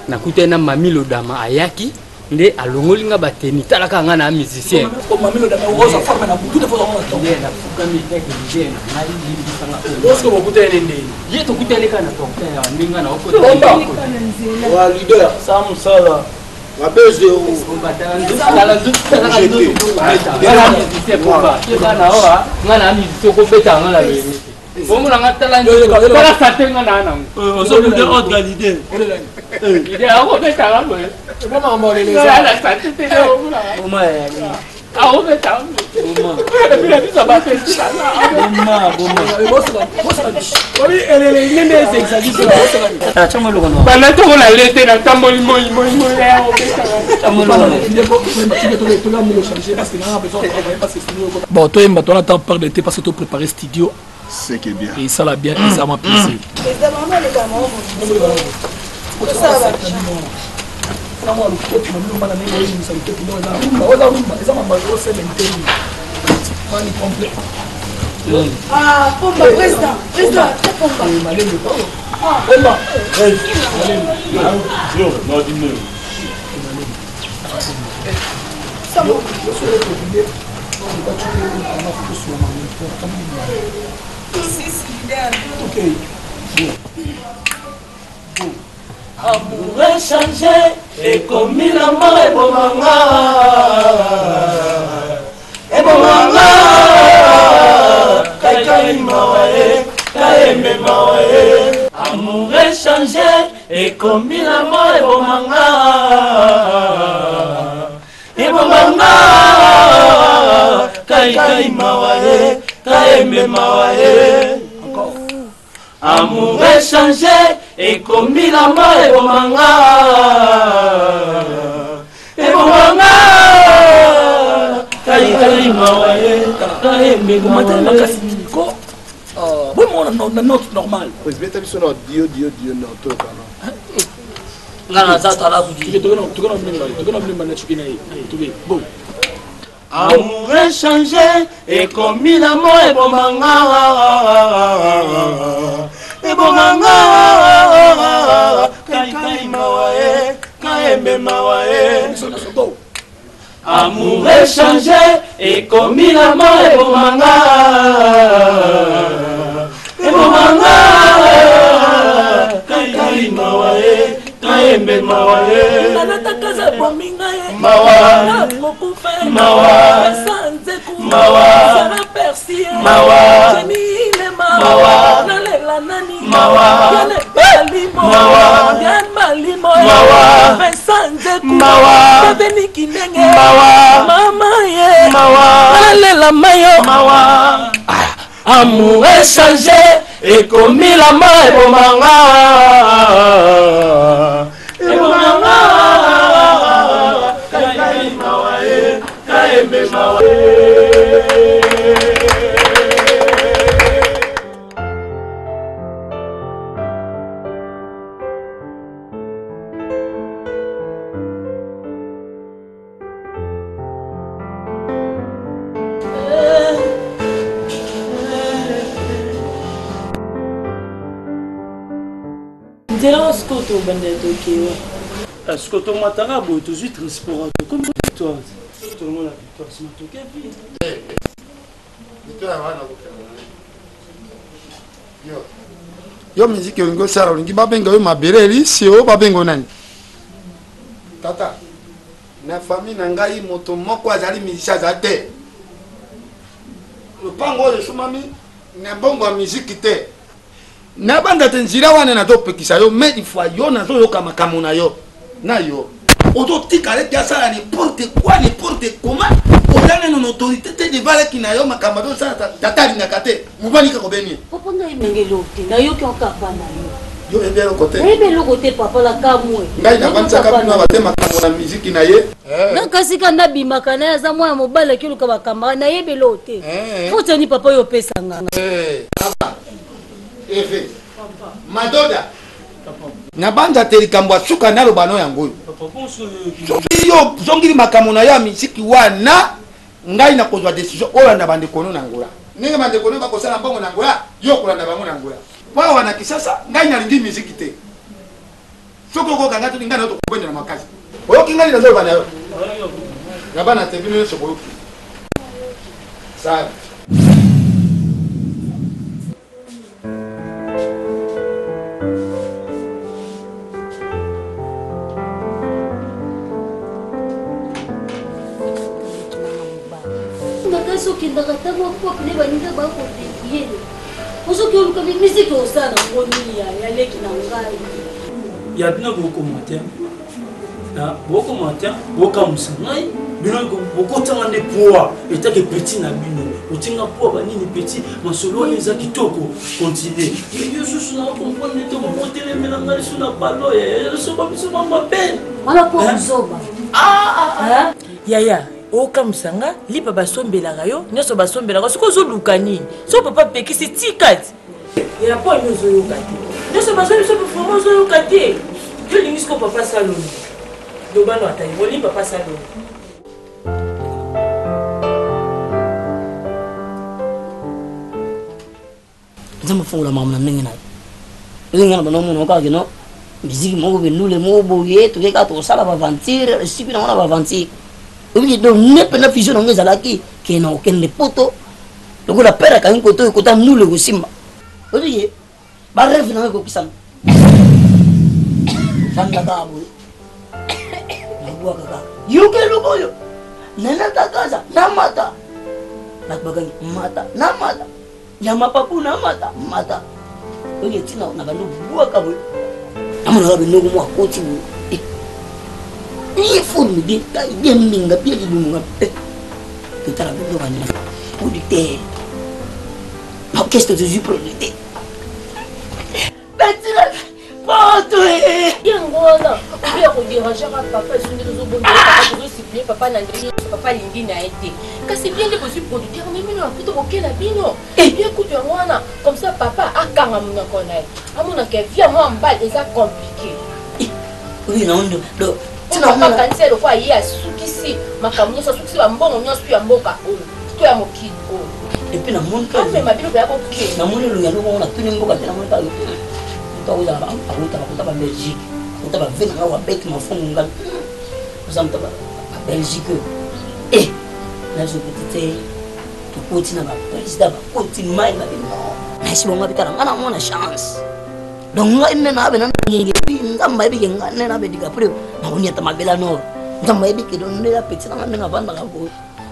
nakutani na Mami Lodama, ayaki nde alongoli nga bateni. Tala kaka nga na musicien. Nafukami etake leader na ngai, limbisa nga. Ye tokutani kaka na portail awa nde nga na wa leader sa mosala mabe zero. Nga na musicien, okobeta nga na loyenge te. Omona nga, tala tala sante nga na nango. Leader akobeta nga boye, nga na sante te, omona akobeta epila biso bapesi. Banda ntongo na lete, natamboli moi moi moi. Bon, toyemba, tona temps perdre te parce que topréparé studio. C'est que bien. Et esala bien, eza mwa plaisir. Mwa loketo na bino bana, ndenge oyebimisa loketo ndo eza rumba, oza rumba, eza mambo osele ntemi mani complet. Ah, pomba, président, président, pomba. Malembe, pomba. Malembe. Ok. Amour échangé ekomi na mort, ebomanga, ebomanga. Kaikai mawa ye, kayembe mawa ye. Amour échangé ekomi na mort, ebomanga, ebomanga. Kaikai mawa ye, kayembe mawa ye. Amour échangé ekomi na mort, ebomanga, ebomanga. Kaikai mawa ye, kayembe mawa ye. Makasi nini ko bomona na note normale. Beta biso na dio dio dio na tokana. Nga naza talaku. Tokona bilemba na cuki na ye tobe go. Amour échangé ekomi na mo, ebomanga, ebomanga. Kaikai mawa ye, kayembe mawa ye. Amour échangé ekomi na ma ebomanga ebomanga kai mawa e kayembe mawa e nalatakaza bomi ngai Mawa. nakokufa Mawa. sanzeku Mawa. sara persie Mawa. jenilema Mawa. nalela nani Mawa. Diane Balimo Mawa. Diane Balimo Mawa. Vincent Nzeku Mawa. Bebeni Kinenge Mawa. Mama ye Mawa. nalela mayo Mawa. Amour échangé ekomi la ma ebomanga ebomanga kai mawa e kayembe mawa nzela oyo sikoyo tobandela tokewa siko tomataka boye tozwi transport tokomi victoire tolongola victoire nsima tokevi Yo miziki olingi osala olingi babenga yo mabele elisi oyo babenga yo nani? Tata, na famille na ngai moto moko azali musicien aza te. Lopango oyo esomami na mbongo ya miziki te. Nabanda te nzela wana nazopekisa yo mais une fois yo nazoyoka makambo na yo na yo ozotika leki asala n'importe quoi n'importe comment oza nano na autorité te devant leki na yo makambo azosala tata alingaka te mobali kaka obeni ye papa ngai ndenge eloko te nayoki okapa na yo yo oyebi eloko te nayebi eloko te papa nakamwe ngai navandisaka bino awa te makambo na miziki na ye nga kasi ka nabimaka na ye aza mwana mobali akoluka bakamara nayebi eloko te fotani papa oyo opesa nga Eve madoda nabanza te likambo ya suka naloba no yango oyo soki yo ozongili makambo na yo ya miziki wana ngai nakozwa decision olanda bandeko no na Angola ndenge bandeko no bakosala mbongo na Angola yo okolanda bango na Angola po awa na Kinshasa ngai nalingi miziki te soki okoka ngai toli ngai na yo tokobendela makasi oyoki ngai nazoloba na yo na bana te bino nyonso boyoki sala makasi okendaka ntango propre baninga bakodebuyele ozoki oluka miziki osala nango nini ya leki na ngai ya bino bokoma te bokoma te bokamwisa ngai bino bokotanga nde poa etake petit na bino otinga poa banini petit masolo wana eza kitoko continue yo susu na comprendre te mokotelemela ngai lisu na balo soba biso mamabe wana po zoba yaya okamwisa nga lipa basombelaka yo nyonso basombelaka soki ozoluka nini soki papa apekisi tika ti ya po ani ozoyoka te nyonso bazoyi biso vraimen ozoyoka te yo olingi siko papa saloni lobano ata yo olingi papa saloni nzambe afongola makambo na ndenge na ye oyo ngai na banda omona kaka keno miziki moko bendule moko boye toke kaka tokosala baventure esipi nango na baventure oyebiki donc nde mpenza vision nango ezalaki ke na kokende poto lokola pere akangi koto oyo kota ndule ekosimba oyebiki bareve nango ekokisama fanda kaka boye nabwaka kaka yoka eloko oyo nanatakaza namata bato bakangi mata namata ya mapapu namata mata oyo ntina na bando bwaka boye namonaka biloko moko akoti boye ye forme bien taille bien mbinga bien libumu nga totala biloko andima producteur orchestre tozwi producteur betila poto yango wana oya koderangeaka papa esungi tozobondela papa tozosiplie papa na ndenge nyonso papa alingi na ye te kasi bien nde bozwi producteur me bino na kutu bokela bino bien kutu yango wana comme ça papa akanga monoko na ye amonaka vie ya mwa mobali eza compliqué oyo na ondo do papa akanisi ye lokola ye asukisi makambo nyonso asukisi bambongo nyonso ya mboka oyo to ya mokili oyo epuis namoni amema bino koya kokende namoni elongi yango bongo natuni mboka te namoni kaka moto akozala akotaka kota ba belgique akota bave nanga wabeti mafongo ngai oza moto ba belgique oyo. E nazwi petit te, tokoti na baprésident, bakoti mai babi non, nayesi bango abitala ngai namona chance. Donc ngai nde nabe na ngenge, nzambe ayebi ke ngai nde nabe DiCaprio nakoniata mabela nord. Nzambe ayebi ke nde ya petit nanga ndenge avandaka boye,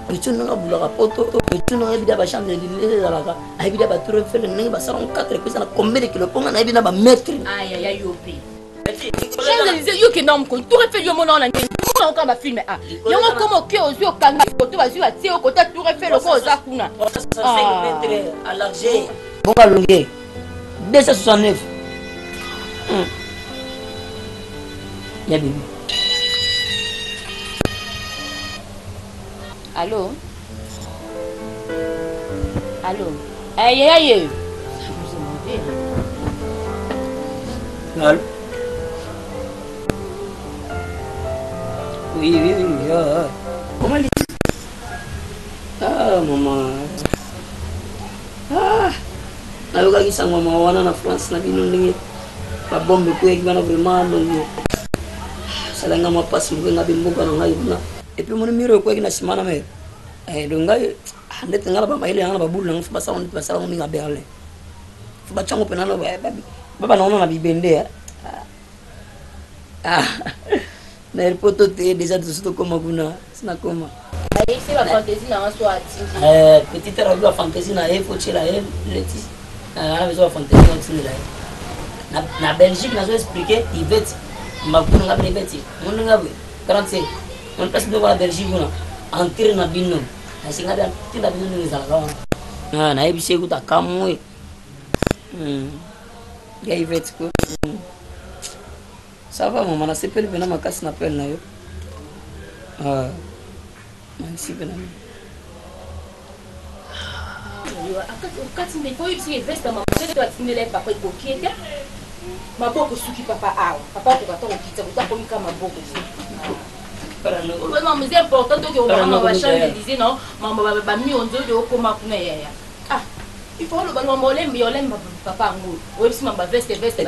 petit ndenge abulaka poto, petit ndenge ayebi da bachambre ndenge ezalaka, ayebi da batour Eiffel ndenge basala ngo 4 epesa na combien de kilo mpo ngai nayebi na bamètre. Ayaya yo mpe Champs-Élysées, yo kenda mokolo tour Eiffel, yo mona wana ndenge mona oka ba film a yango koma oke ozwi okangi foto bazwi batie yo kota tour Eiffel oko oza kuna. Bongo alonge 269 ya bibi. Allo, allo, yaya ye. Allô? Oui, oui, oui. Ah, ah. Comment les... Ah, maman. Ah, nayokaki sango mawa wana na France na bino ndenge babombe ekweyaki wana vraiment donc asalaki nga mwa mpasi moke nga mpe mboka na ngai kuna epuis moni miro ekweyaki na nsima na mere. Donc ngai ndete ngai na bamayele yanga na babulu nango fo basala ndete basala ngo mingi ya Berlin fo batyango mpena babana wana na bibende na airport te déjà tosi tokóma kuna sinakóma petit alobi bafantaisie na ye fo tiela ye leti ana bezo bafantaisie na otindela ye na Belgique. Nazo explike Ivete makuna nga bino Ivete moninga boye 45 mon place bino wana Belgique kuna entrée na bino nasenga tinda bino ndenge ezalaka wana. Nayebisi ye kuta kamwe ya Ivete ko ça va mama, nasepeli mpena makasi na pele na yo. Merci mpena. Okati ndeko oyebisi veste ya mama atindela ye papa ekoki ete maboko esuki papa awa papa akoka ta kokita kota komika maboko. Vraiment eza important toke obakama ba Champs-Élysées no mambo bamionzo oyo okoma kuna yaya. Ah, il faut oloba mambo olembi olemba papa yango oyebisi mambo veste veste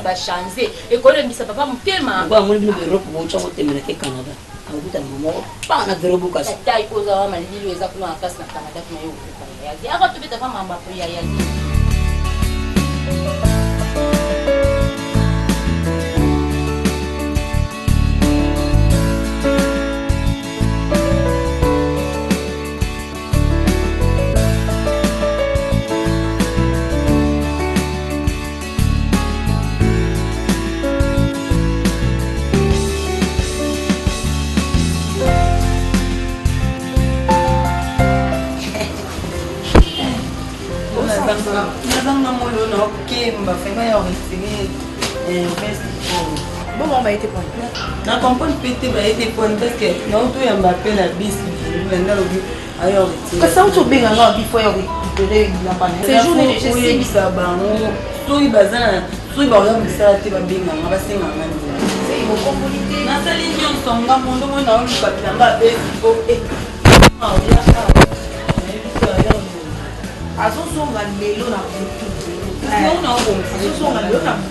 bachange ekolembisa papa motema. Amoni bino baEurope boutia kotemela ke Canada akokutana moko pa na vero bokasi. Tai oza wa malili eza kuna na place na Canada kuna yo okutana yazi aka tobetaka mambo ya yazi. Nazanga moyo na okemba vraiment ya retire veste oyo. Bongo bayete poni? Na comprendre mpe te bayete poni parce que naotoyamba mpe na bis nanda alobi ayo retire. Kasi auti obenga nga bifo ya récupéré bilamba na séjour ne déjà. Oyebisa bango soki baza na soki bakoya mosala te, babenganga basenganga nzela. Nasali nyonso nga mondo moi naoluka bilamba abesi po azozonga lelo na butu, azozonga lelo na butu.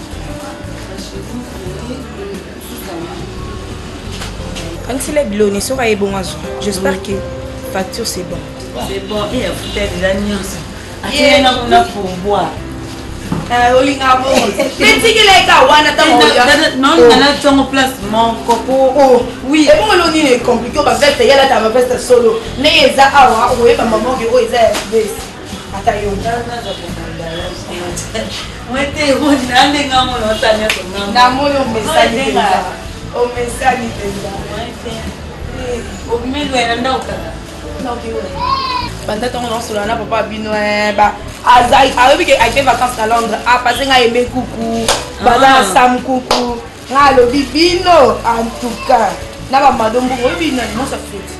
Kangisela biloni soki ayebongo azwa. J'espère que facture c'est bon. C'est bon e afuta deja nyonso, atina kuna pourboire. Olinga bongo metikela eka wana. Ntango ntango place moko po oui ebongo elo nini ecompliqué? Oyo baveste yalata baveste solo ndenge eza awa, okoyeba mamoke oyo eza ya veste ata yo. Namoni omesani mpenza, omesani mpenza. Banda ntango naosolola na papa bino, ayebi ke ake vacance na Londres, apase ngai eme kuku baza na sam kuku. Ngai alobi bino en tout cas na bamado mbongo oyebi nani mosa feti.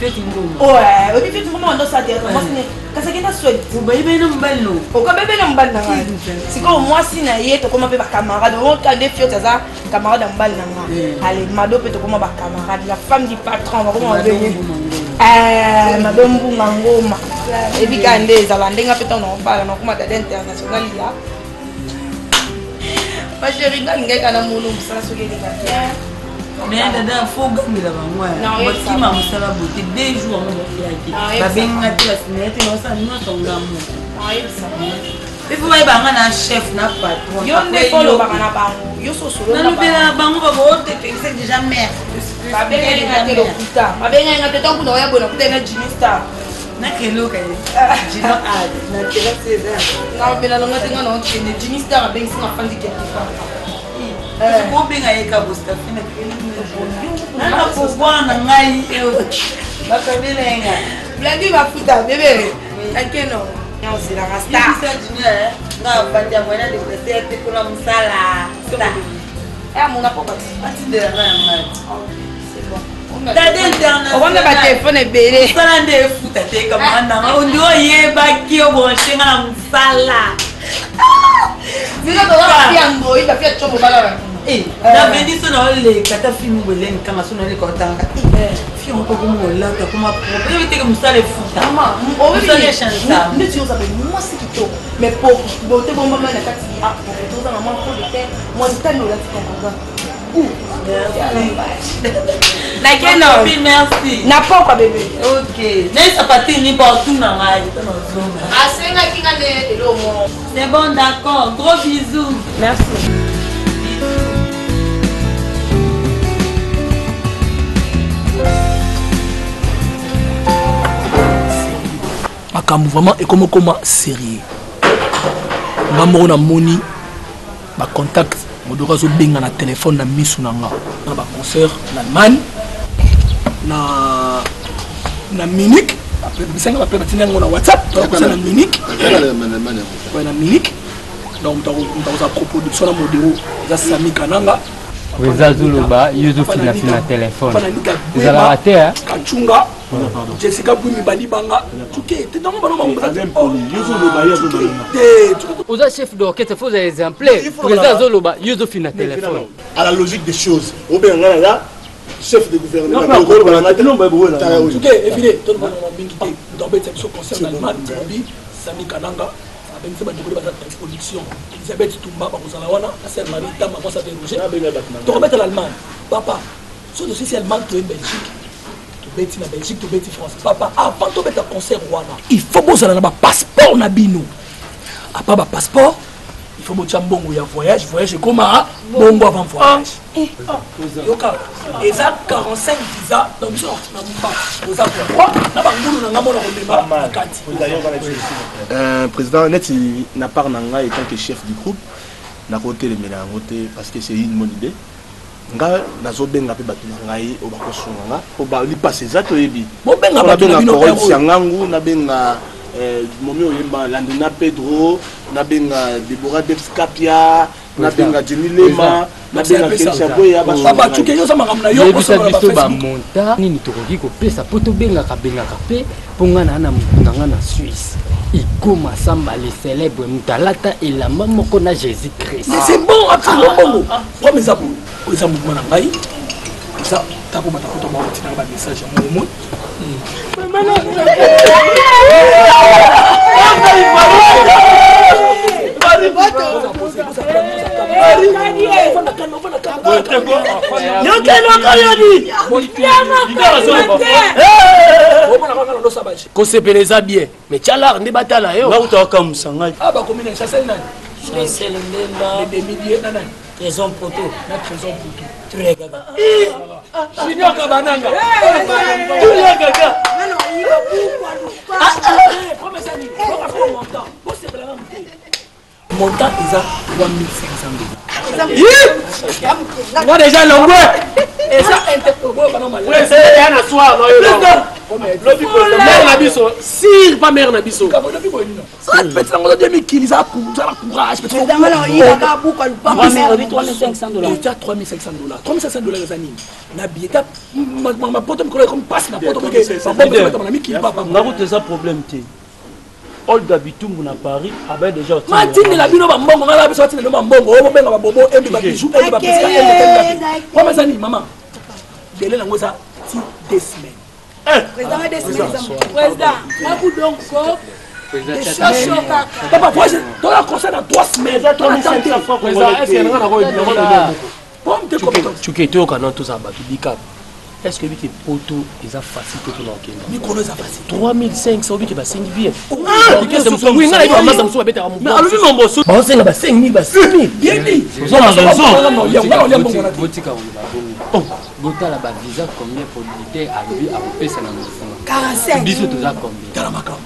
Feti ngoma. Oyebi feti ngoma wanda osala théâtre mwasi ne kasi akenda Swede. Obayebeli na mobali no? Okabebeli na mobali na ngai. Sikoyo mwasi na ye tokoma mpe bacamarade oka nde Fioti aza camarade ya mobali na nga. Ale mado mpe tokoma bacamarade, la femme du patron bakoma babenge mado mbunga ngoma. Ebi kaka nde ezala ndenge mpe ntango nakobala nakoma dada international ya ma chérie. Nga lingai kaka na mono mosala soki eleka bien. Mais dada fo ogangela bango bakima mosala bote deux jours yango bafiaki babenga te basinaya te naosala nyonso nga moko ifo bayeba nga na chef na patron yo nde fo olobaka na bango yo sosolonalobela na bango babootefekise déjà mare babengaki nga te lokuta babengaki nga te ntango kuna oya boye nakuta na jimmy star nakeloka jino ad na terase eza nalobela longa te nga na okende jimmy star abengisi nga afandi quelque part kobenga ye kabostafina nana pouvoir na ngai bakabela ye nga blandi mafuta bebe akeno ozelaka star nga afandi yango na deplace ya te mpona mosala amona po atindela nga ya ngai dada international okomna batelefone ebele mosala nde efuta te kamara nanga ondi oyebaki obranche nga na mosala biso toza bafi ya ngoi bafi ya combo bala na bendi so na oleka ata filme boeleni kanga so na oleka otanga fi yango mpo koma olata koma propre oyebi teke mosala efuta mosala echansa neti oza pe mwasi kitoko mais bote bombama na kati toza na mwa po de terre mwa litani olati concordant nakeno merci na pokwa bebe ok nayesa patini partout na ngai asengaki nga nde eloko c'est bon d'accord gros bisous merci. Makambo vraiment ekomi okoma sérieux. Nga moko namoni ba contact modoko azobenga na telefone na misu na nga na ba concert na Allemagne na na Munich bisanga bape batindi yango na WhatsApp tokosa na Munich na Munich donc moto akozala coproduction na modero eza Sami Kananga oza azoloba yo ozofinafina telefone ezalaka te kachunga Jessica Bwimi Badibanga tuke te dango bano bango oza chef d'orchestre faut ozala exemplaire président azoloba yo ozofina telefone à la logique des choses obenga nga naza chef de gouvernement tuke efile tolobana mingi te moto abetisa biso concert na allemagne bi sami kananga abengisi bandeko nde baza production Elisabeth Tumba bakozala wana na sœur Marie Tamba mwasi abe Roger tokobetela Allemagne papa soki tosisi Allemagne toye Belgique tobeti na Belgique tobeti France papa avant tobeta concert wana il faut bozala na bapasseport na bino apa bapasseport il faut botya mbongo ya voyage voyage ekoma bongo avant voyage yoka eza 45 visa donc biso na mba oza pourquoi na bangulu na nga mona komema na kati président neti na part na ngai etant que chef du groupe nakotelemela yango te parce que c'est une bonne idée nga nazobenga mpe bato na ngai oyo bakosunga nga po lipasi eza toyebi nabenga Corol Siangangu nabenga momi oyemba Landina Pedro nabenga Deborah Debs Kapia nabenga Jenny Lema nabenga Keisha Boya yebisa biso bamonta nini tokoki kopesa mpo tobengaka bengaka mpe mpo nga naa na motu na nga na Suisse Igoma Samba le célèbre moto alata elamba moko na Jésus Christ. Mais c'est bon absolument bongo problème eza boye oyo eza mouvement na ngai eza tako bato akota bango batinaka bamessage ya moko moi Kosepela eza bien mais tialar nde batala yo nga kuta wakamwisa ngai ah bakomi na chancel nani Chancel Mbemba le demi-dieu na nani Trésor Poto na Trésor Poto Tuleka Junior Kabananga Tuleka kaka Montant eza 3500 dollars. Nga déjà longwe. Eza ya na soir mère na biso sire pas mère na biso petit nango oza mikili za courage eza 3500 dollars 3500 dollars eza nini na billet ta mapoto mikolo ekomi mpasi na poto babombe na mikili papa nga kutu eza problème te Olga Bitumbu na Paris abaye déjà matindela bino bambongo ngai na biso batindela bino bambongo oyo bobenga babobo embi babiju embi bapiska embi embi problème eza nini mama délai nango eza ti deux semaines papa voyage toza concert dans 3 semaines. Pomme te comme Chuke toyokana tozala bato bikap. Est ce que oyebi ke poto eza facile te mpona kokenda? Mikolo eza facile. 3500 oyebi ke basengi bien. Oui, ngai nayebi bamasa mosusu babetaka alobi mambo so baosenga ba 5000 ba 6000. Yebi. Oza na raison. Botika koloba bongo. Botala ba visa combien producteur alobi akopesa na mouvement. 45. Biso toza combien? Tala makambo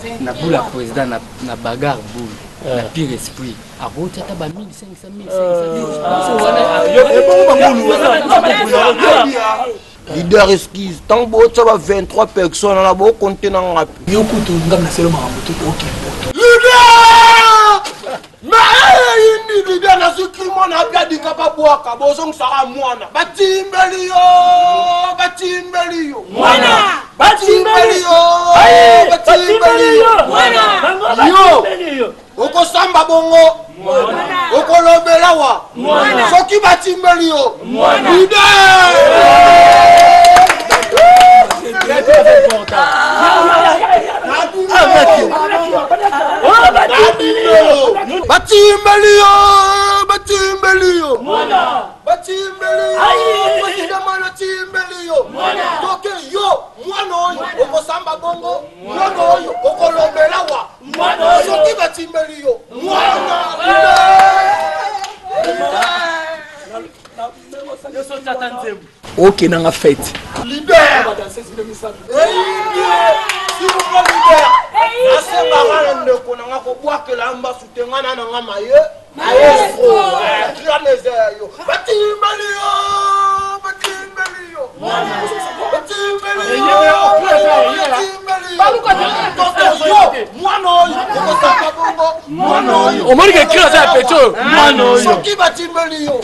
23. Na boule ya président na bagarre boule. Na pire esprit. Akoti ata ba 1500 1500. Leader excuse ntango botya ba 23 personnes wana bokonte na nga mpe yo kutu ngam na selo makambo te oke poto. Leader mais leader nazwiki mwana abiadika babwaka bozongisaka mwana batimbeli yo batimbeli yo Mwana! batimbeli yo batimbeli yo yo okosamba bongo okolobela wa soki batimbeli yo leader batimbeli yo batimbeli yo batimbeli yo président mwana timbeli yo toke yo mwana oyo okosamba bongo mwana oyo okolobela wa soki batimbeli yo mwana. Okendanga fete. Leader asengaka na ndeko nanga kobwakela mbasu te nga na nanga maye maestro grande eza ya yo batimbeli yo batimbeli yo batimbeli yo batimbeli yo mwana oyo okosaka bongo mwana oyo Omoni ke cri aza ya pete oyo. Mwana oyo soki batimbeli yo.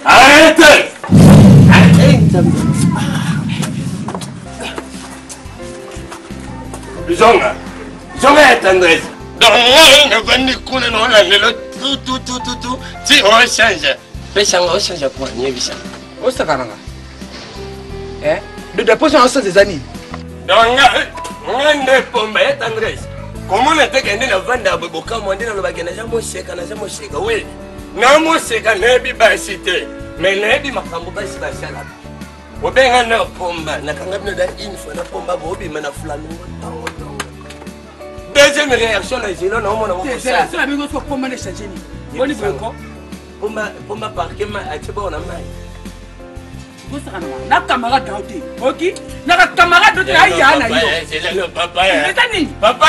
Arrêtez! Zonga, zonga ya tendresse. Donc ngai navandi kuna naolandela tututututu ti ochange. Pesanga ochange kwa niyebisa. Osaka nanga dodo poso na sanza eza nini? Donc ngai ngai nde pomba ya tendresse. Komona te kende navanda boye bokamwa nde nalobaki naza moseka naza moseka oui. Na moseka nayebi basi te mais nayebi makambo basi basalaka. Obenga na pomba nakanga bino da une fois na pomba boobima na flamingo ntongo ntongo. Deuxième réaction na zelo naomona pomba pomba parke mai atie bao na mai. Na camarade na yo te oki naka camarade te aya na yo. Eza nini? Papa,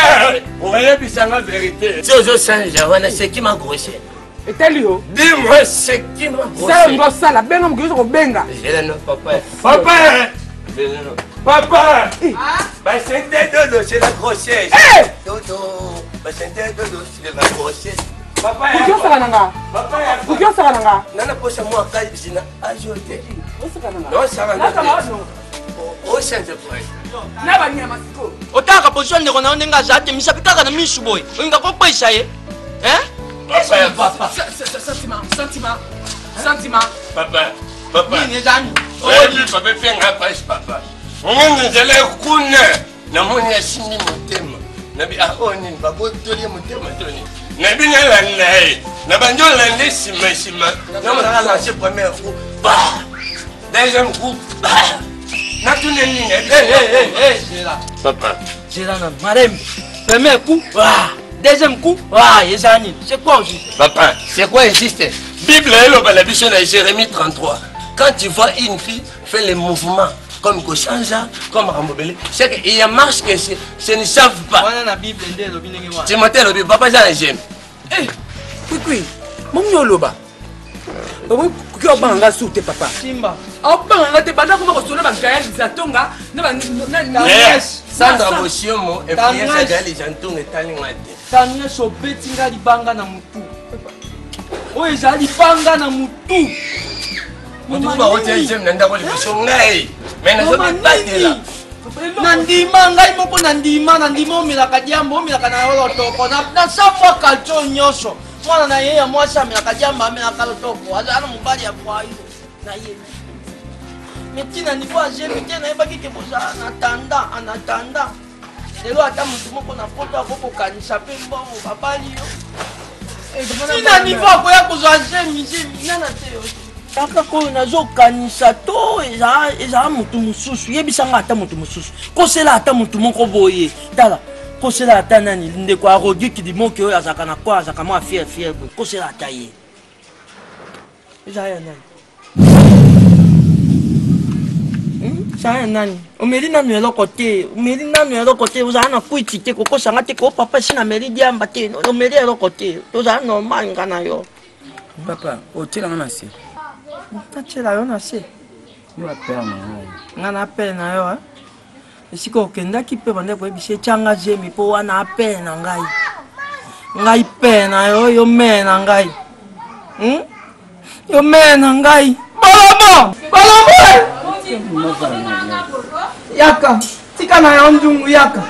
oyebisanga vérité si ozochange wana, c'est qui m'a grossé? Etali yo. Dis-moi ce qui m'a grossé. Sala ngo osala benga mokoki kobenga. Zela papa, papa, papa, basente dodo c'est la grossesse. Dodo basente dodo c'est la grossesse. Papa, Koki osaka na nga. Koki osaka na nga. Nana posa mwa kazi na ajo te. Osaka na nga. Nosaka Na camarade na ochange point. Na banyama sikoyo. Otaka position ndeko na yo ndenge aza te misapi kaka na misu boye olinga kokweyisa ye. Sentiment, sentiment, sentiment. Papa, papa. Nini eza nini? Oyebi papa epenga pasi papa. Ngongi nzela kuna namoni asimbi motema. Nabi ah oyo nini babotoli ye motema to nini? Nabi nalanda ye. Na bandi olanda ye nsima nsima. Namonaka lance premier coup. Bah! Deuxième coup. Bah! Natuna nini? Papa. Zela na marembe. Premier coup. Ah! Deuxième coup. Ah, eza nini? C'est quoi aussi? Papa, c'est quoi existe? Bible eloba na biso na Jérémie 33. Quand tu vois une fille faire les mouvements comme Koshanja, comme Rambobele, c'est qu'il y a marche que ce ne savent pas. Wana na Bible nde elobi ndenge wana. Timothée elobi, papa eza na gemme. Kwikwi, momi oloba. Okoki obanga nga su te papa. Simba. Obanga nga te banda koma kosolo ba Gaël Zatonga na ba na Sandra Boshiomo influence ya Gaël Zatonga etali nga te. Tendresse obeti nga libanga na mutu. Oyo eza libanga na mutu. Mutu bakotia jeme na ndako liboso ngai. Mais nazomibatela. nandima ngai moko nandima nandima omelaka diamba omelaka na yo lotoko na sa mwa kaltio nyonso mwana na ye ya mwasi amelaka diamba amelaka lotoko azala na mobali ya voyo na ye me ntina nivo azemi te nayebaki ke bozala na tanda en attendant lelo ata motu moko na poto akokokanisa mpe mbongo babali yo ntina nivo akoya kozwa zemi zemi nana te yo kaka oyo nazokanisa to ezala motu mosusu yebisa nga ata motu mosusu kosela ata motu moko boye tala kosela ata nani ndeko ya rodi kidimoki oyo azalaka na kwa azalaka mwa fier fier boye kosela ata ye ezala ya nani ezala ya nani omeli nanu eloko te omeli nanu eloko te ozala na kwiti te kokosa nga te ko papa esi nameli diamba te omeli eloko te tozala normal nga na yo papa otyela nga na se natyela yo na se yo apere na ngai nga na apere na yo esika okendaki mpe bande koyebisa etyanga zemi mpo wana apere na ngai ngai pere na yo yo mere na ngai hmm? yo mere na ngai bolobo bolobo yaka tika na yo nzungu yaka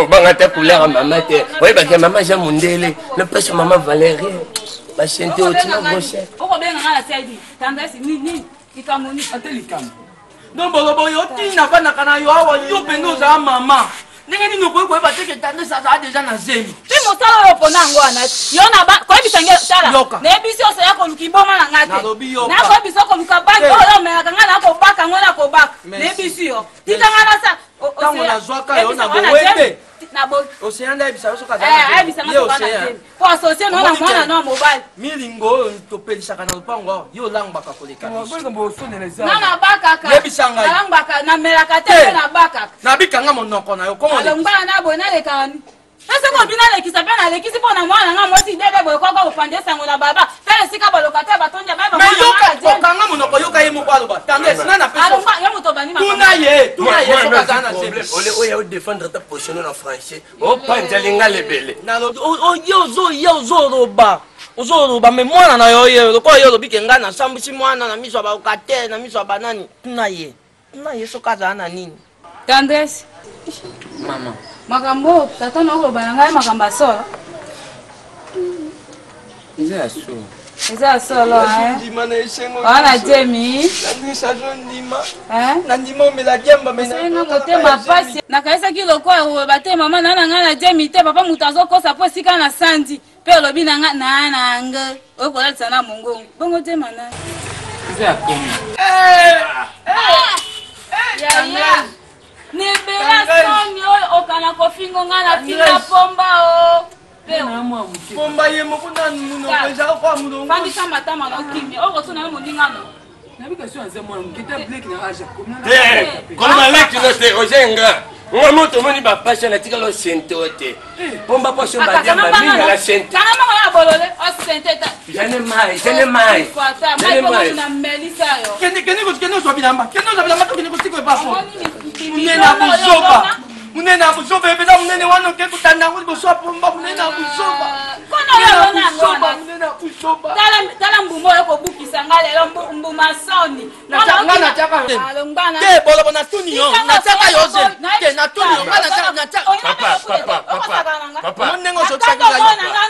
obanga te couleur ya mama te oyebaka mama jean mondele napesa mama valerie bashente otina brochet okobenga nga na saidi tendresse nini likambo nini ate likambo donc bolobo yo ntina avandaka na yo awa yo mpenza ozala mama ndenge nini okoki koyeba te ke tendresse azala deja na zemi ti mosala oyo opona yango wana yo na koyebisa nge tala nayebisi oso ya koluka iboma na nga te nakoyebisa okoluka banki oyo omelaka nga nakobaka ngo nakobaka nayebisi yo tika nga nasa ntango nazwaka yo na bowete oseya nde ayebisa yo soki azayebisa nga po asosie no na mwana no mobali milingo oyo topelisaka na lopango awa yo olangwaka koleka nga nabakaka yebisa ngai nalangwaka namelaka te mpe nabakaka nabikanga monoko na yo alongwana na boye nalekaka ni soki obi nalekisa mpe nalekisi mpo na mwana nga mwasi dede boye koko kopanda esango na baba mpe esika baloka te batondi okanga monoko yoka ye moko aloba tendresse nani apesiyo moto obandi tuna ye tuna ye soki azala na zemi oyo odefendre ata positionne na français opanza linga lebele oye ozoya ozoloba ozoloba me mwana na yo ye lokola ye olobi ke ngai nasambwisi mwana na miso ya baokate na miso ya banani tuna ye tuna ye soki azala na nini tendresse mama makambo oyo tata na okoloba na ngai makambo ya solo eza ya solo eza ya solo wana jemi nandima omela diamba osalinga motema pasi nakanisaki lokola oloba te mama naa na ngai na jemi te papa moto azokosa mpo esika na sandi mpe olobi na ngai naa na nga oyo kolatisa na mongongo bongo jema nani eza ya kongo yaya nebela soni oyo okana kofingo ngai na finga pomba o pomba ye moko nanu monoko ezaka kwa molongo fandisa matama na okimi okotuna yo moninga no te koloba leki no te oza nga nga moto omoni bapasha natikala osente o te pomba poso badiamba mingi ala sente jane mai jane mai kende kozwa bilamba kende ozwa bilamba tokende kotika epapo monene ya bozoba monene ya bozoba epeza monene wana oke kotanda yango liboso ya pomba monene ya bozoba monene ya bozoba tala mbuma oyo kobukisa nga lelo mbuma soni nga natiaka te bolobo natuni yo natiaka yo ze te natuni yo nga natiaomoni ndenge ozokisaki ngai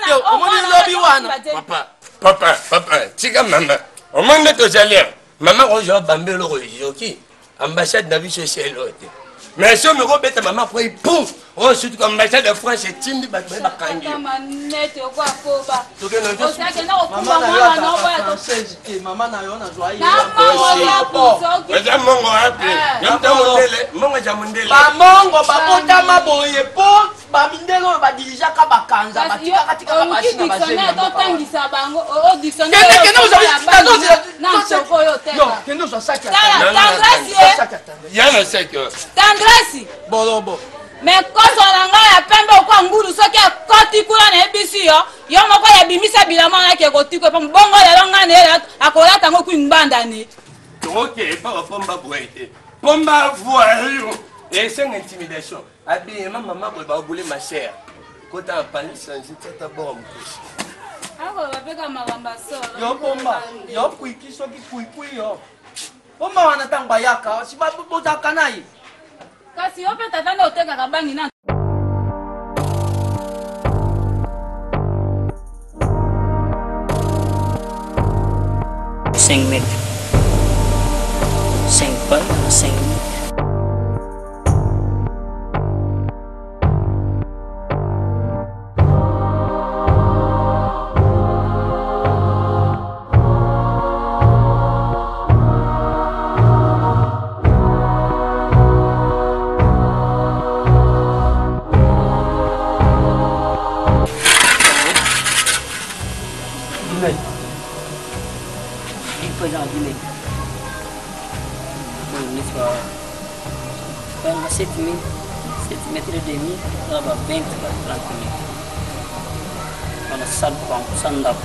te omoni lobi wana papa papa papa tika mama omoni nde tozali mama kozwa bambe eloko ezoki ambassade na biso esi elo te mais soki moko obeta mama prei pum oyo surtout ambassade ya france etindi bato baye bakangi eza mongo wapi namta mondele mongo eza mondele bamongo babotama boye po bamindele oyo badirijaka bakanza batikaka tikaka basi na bazemiotangisa bango kende ozwa saki ya na saki tendresse bolobo Me koso na ngai ya pembe okwa ngulu soki akoti kuna nayebisi yo yo moko yabimisa bilamba wana ake kotikwe mpo bongo lelo ngai na ye akolata yango kui ngbanda ni toke epa bapomba boye te pomba voyou esenga intimidation abiyema mama boye baobule ma chère kota na pali change tiata bord mokosi akoloba mpe ka makambo ya solo yo pomba yo kwiki soki kwikwi yo pomba wana ntango bayaka si bozalaka na ye kasi yo mpe tata nde otekaka bangi na Cinq mètres. Cinq pas, 5 mètres. Banga 7000, 7 mètres et demi, na ba 20 ba 30 mètres. Wana sal bango sa ndako.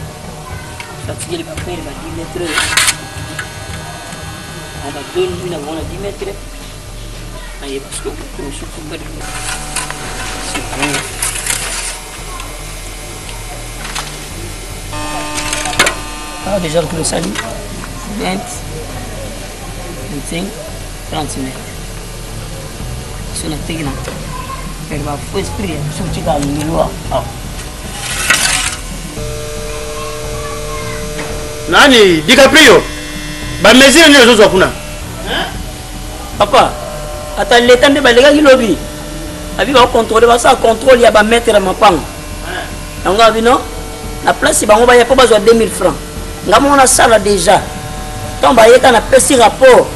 Batikeli bapere ba 10 mètres. Na ba 2 nuit na bango na 10 mètres. Nayeba soki okuti mosusu bali. C'est bon. Ah, déjà le sali 20, 25, 30 mètres. So nateki na pero ba faux esprit biso kotika milwa awa. Nani DiCaprio? Ba mesure nini ozozwa kuna? Papa, ata leta nde balekaki lobi abi bakocontrole, basala contrôle ya bamaître ya mapango yango abi no na place bango baya mpo bazwa 2000 francs. Nga moko nasala déjà, ntango bayeka napesi rapport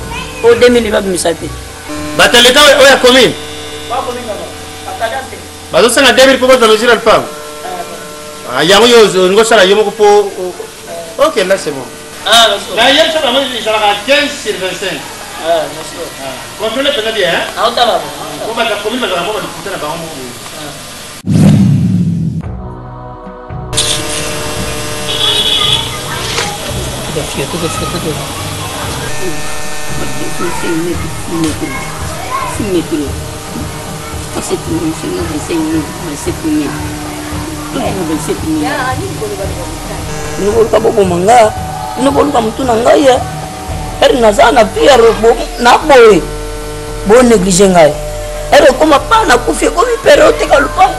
oyo 2000 babimisa te. Bato ya leta oyo ya commune bazosanga 2000 mpo bazwa mesure ya lupango yango, yo olingi osala yo moko mpo? Ok, là c'est bon. Na ye so bango ezalaka 15 sur 25. Contrôle mpenza bien po bato ya commune bazalaka mpo balukuta na bango moko boye. 6 mètres, 7 mètres, 27 mètres, 27 mille. Bino boluka boboma nga, bino boluka motu na ngai ye ere naza na vie na boye, bonéglige ngai ere ekoma pa nakufi, ekomi pere oteka lupango,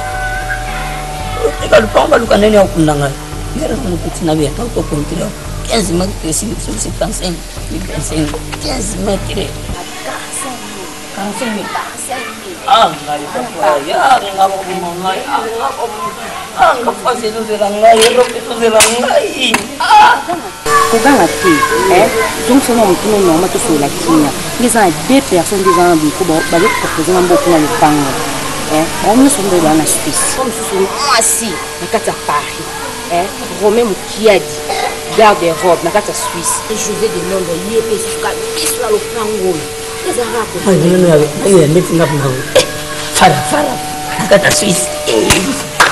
oteka lupango, baluka ndeni ya kokunda ngai. Mere mokoti na biya to contrôle 15 mètres sur 75, 25, 15 mètres, 45 mille. Ah, ngai papa ya nga bakoboma ngai, ah nga France ezozela ngai, Europe ezozela ngai. Koganga te, donc sona motuna normal, tosolola kimia. Nde eza na deux personnes nde eza na biko bazopropose na mboka na lopango, bango nyonso nde baa na Suisse, mosusu mwasi na kati ya Paris, Romain Mokiadi, garde robe na kati ya Suisse, José de Londres ye mpe suka biso na lopango oyo ezalaka. Ndeti nga mnango fara fara na kati ya Suisse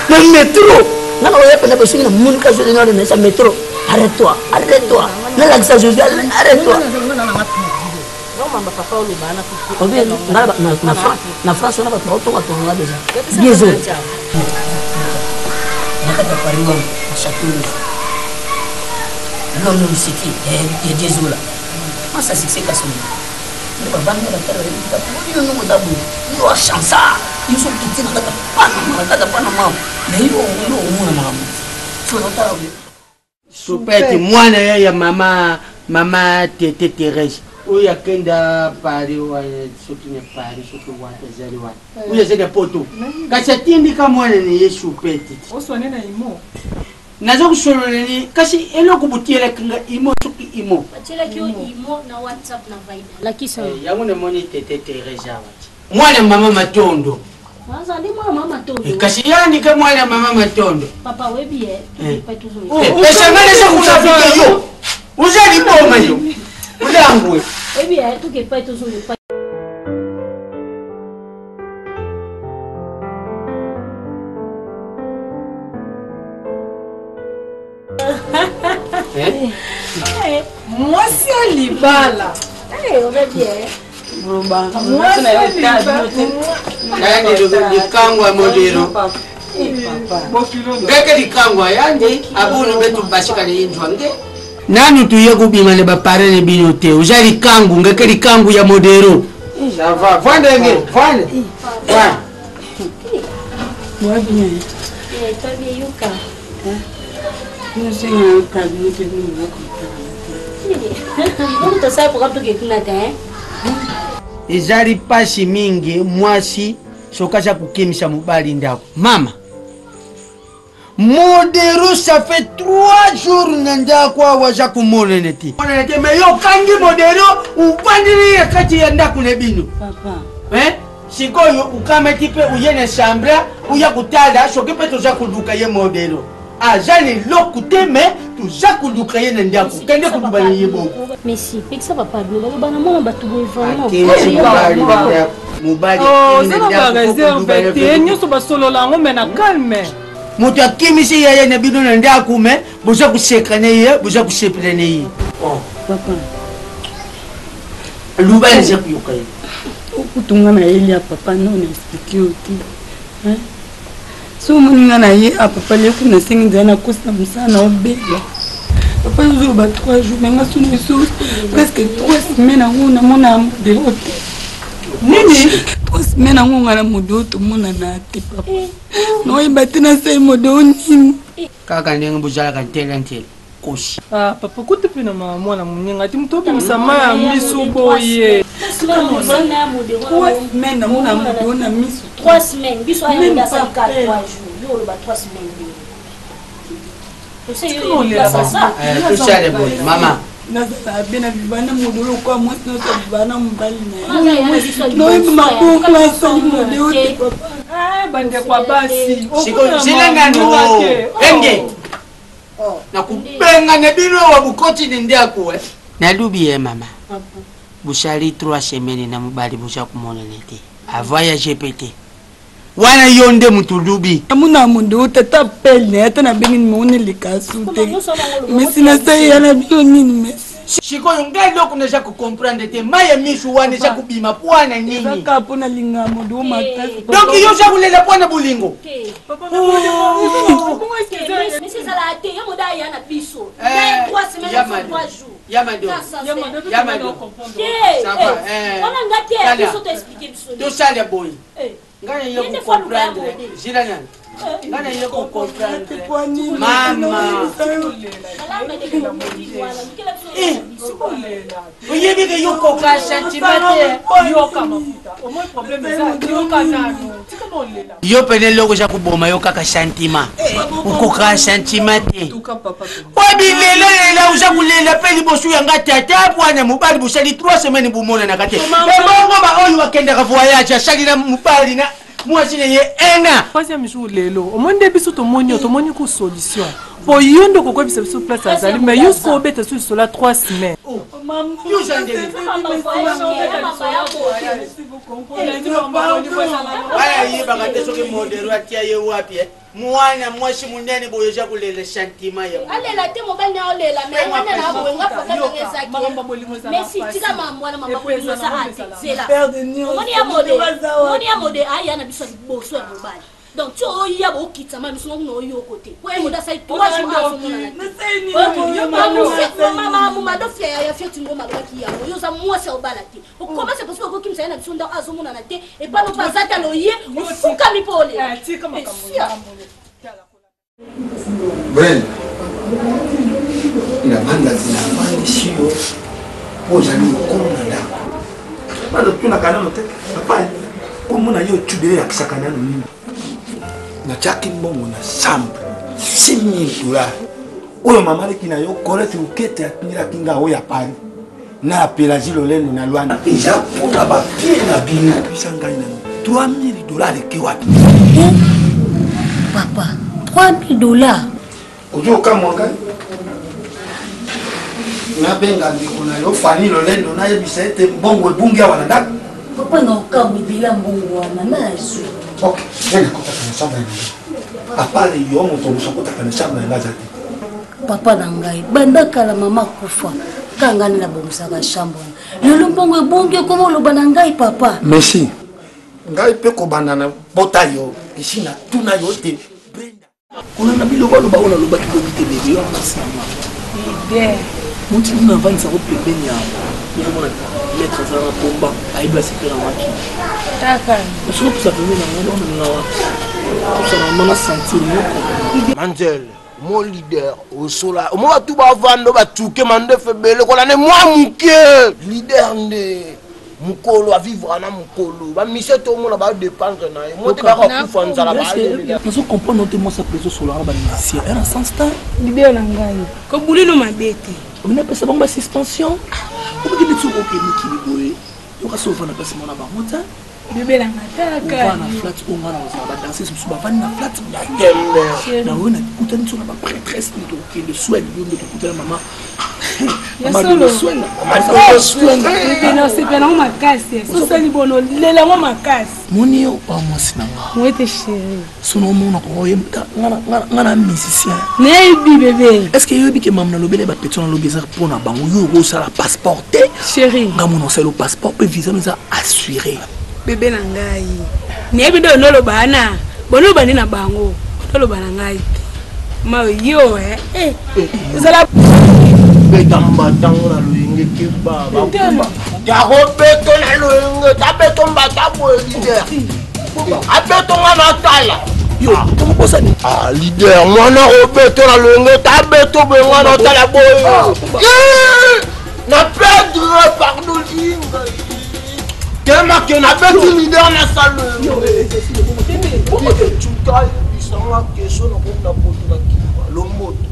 na metro, nga na oya mpena bosoki na monika José nord naisa metro. Arrête-toi, arrête-toi, nalakisa José, arrête-toi. Obi nga na France wana bato baotonga tonga déjà biso na kati ya Paris wana na Château Rouge, London City ya Jezola masa succès kasongo nde bavandi na batala bayebi bino ndongo oza boye, yo achansa yo so okiti na kati ya Panama, na kati ya Panama na yo yo omona makambo so ozotala boye. Supete mwana ya mama tete Therese oyo akenda Paris wana, soki na Paris, soki wata ezali wana, oyo azali na poto, kasi atindika mwana na ye Supete. Oswane na imo. Naza kosolola ni kasi eloko botielaki nga imo, soki imo. Batielaki yo imo na WhatsApp na Viber, lakisa. Yango namoni tete Therese awa ti mwana mama Matondo. Azali mwana mama Matondo. Kasi yandika mwana mama Matondo. Papa oyebi ye. Esangani eza kusafika yo oza liboma, yo olangwe. Oyebi ye, toke epai tozonga epai. Mwasi ya libala. Yandi likangu ya modero ngeke likangu yandi abunu betu bashika liyinjwa nge nanu tuye kubima ne baparene bino te oza likangu ngeke likangu ya modero Ça va, vande nge, vande. Vande. Moi bien. Toi bien yoka. Ezali mpasi mingi mwasi soki aza kokimisa mobali ndako mama modero ça fait 3 jours na ndako awa aza komonana te monana te me yo okangi modero ovandili ye kati ya ndako na bino Eh? sikoyo okamati mpe oye na chambre oya kotala soki mpe toza koluka ye modelo aza leloko te me toza koluka ye na ndako kende koluba na ye bongo Messi, pekisa papa bino baloba na mwana bato boye vraiment. Akimisi mobali na ndako mobali Oh, akimi oza na na ndako bareserve koluba na te nyonso basolola yango me na calme. Moto akimisi yaya na bino na ndako me boza koseka na ye, boza kosepela na ye. Papa. Luba eza koyoka ye. Okutu nga nayeli ya papa no na explike yo te. So omoni nga na ye a papa leku nasengi nzela nakosi na mosala na obela. Papa ozoloba 3 jours me nga sono eso presque 3 semaine yango namona modelo te. Nini? 3 semaine yango nga na modelo tomonana te papa. Naoyeba te nasali modelo nini. Kaka ndenge bozalaka ntela ntela. Kosi. Ah, papa kutu mpe na mama mwana moninga ti moto obimisa mai ya misu boye. Trois semaines namona modelo na misu. 3 semaines biso aya modo asali ka 3 jours yo oloba 3 semaines Tosale boye mama. Nazala be na bibana modelo lokola mwasi nyonso abibana mobali na ye noyebi maboko asali modelo te papa. Bandeko ya basi sikoyo nanu enge nakubengana bino awa bukoti ni ndako nalubi ye mama busali 3 semaine na mobali boza komonana te avoyage pe te wana yo nde moto olubi. Amona modelo tata appel na ye ata nabengi nimero neleka su te mesi nasali ya na bino nini mesi. Sikoyo ngai eloko naza kocomprendre te mai ya misu wana eza kobima pwana nini? Eza kaka mpo nalinga modelo makasi. Donc yo oza kolela pwana bolingo? Mesi ezalaka te ye moda aya na biso 3 semaines 3 jours. Wana nga te biso to explike biso. Tosala boye ngai naye kocomprendre zila nani ngai naye kocomprendre mama oyebi ke yo koka sentiment te yo pene eloko eza koboma yo kaka sentiment okoka sentiment te oyo bilela lela oza kolela mpe liboso ya nga tata bwana mobali bosali 3 semaine bomonanaka te ebongo baoyo bakendaka voyage asali na mobali na mwasi na ye ena troisième jour lelo omoni nde biso tomoni yo tomoni ku solution po yo nde okokoyebisa biso place azali mais yo sikoyo obeta so lisolo ya 3 semaines. Ayebaka te soki modero atia ye wapi mwana mwasi monene boye eza kolela sentiment ya alela te mobali na olela me wana na boye nga problème nanga ezaki mesi tika mambo wana mama bolingo eza ate zela omoni ya mode omoni ya mode aya na biso ya liboso ya mobali donc ti oya bokitisa ma miso ngakuna oyoko te po ye mode asali 3 jours azomonana te mamu madofi ya fioti ngoma alobaki yango yo oza mwasi ya obala te okoma c'est possible okokimisa ye na biso ndako azomonana te epai moko aza te aloye ofukami mpo olela. Bren, nabanda navandisi yo mpo ozali mokolo na ndako. Bana tunaka nano te papa komona yo tubele elakisaka nano nini? Natiaki mbongo na chambre 6000 dollars oyo mama leki na yo Colette Lukete atindelaki nga oyo ya Paris na Pelagie Lolendo na Luanda eza mpona bapie na bino bisa ngai nano 3000 dollars eke wapi? Papa, 3000 dollars. Ozo okamwa ngai nabenga ndeko na yo Fani Lolendo nayebisa ete mbongo ebungi awa na ndako. Papa na okamwa ebele ya mbongo wana na azwi. Ok, ngai nakotaka na chambre na ngai apart yo moto mosu akotaka na chambre na ngai aza te. Papa na ngai banda kala mama akufa Kaka ngai nde nabongisaka chambre wana. Lelo mbongo ebongi okoma oloba na ngai papa. Merci. Ngai mpe kobanda na bota yo esi natuna yo te. Kolanda biloko aloba oyo nalobaki lobi te bebe yo mwasi na nga. Leader. Mutu nini avandisa ko pembeni ya okomona maître aza na pomba ayebi basecret na maki. Taka. Soki opusa pembeni na ngai omemi nga wapi? Pusa na mama na sentir moko. Manzel, mon leader, osola, omo batu bavanda batuke mandefu ebele kola ne mwa moke. Leader nde mokolo avivre na mokolo bamisie tomona badépendre na ye mo te bakakufa nzala. Nazo comprendre te mwasi apres osolaka na bamusicien ena sens te. Leader na ngai kobulino mabe te. Obina pesa bango basuspension obiki neti okoke mikili boye yoka so ovanda place mona bango te. Bebe na nga taka. Ova na flat oyo nga na kozala badanseuse mosusu bavandi na flat na oyo nakutani so na baprêtresse nde tokokende swel yo nde tokutana mama nasepela yango makasi sosali bono lela yango makasi. Moni yo oa mwasi na nga moyete chéri sono omona koyemba nga na musicien. Nayebi bebe. Est ce que yoyebi ke mama nalobeli bapeti nalobi eza mpo na bango yo okosala passeport te chéri nga mona osala passeport mpe visa no eza assuré. Bebe na ngai nayebi nde onoloba wana bonoloba nde na bango onoloba na ngai te ma yo ezala. Beta mbatango na loyenge keba takobeto na loyenge tabeto mbata boye leader abeto nga na tala. Yo tokobosani. Ah leader mwana kobeto na loyenge tabeto boye nga na tala boye na perdre pardon linga temake nabeti leader na salo cuka yebisanga keso nakomi na poto na kima lomboto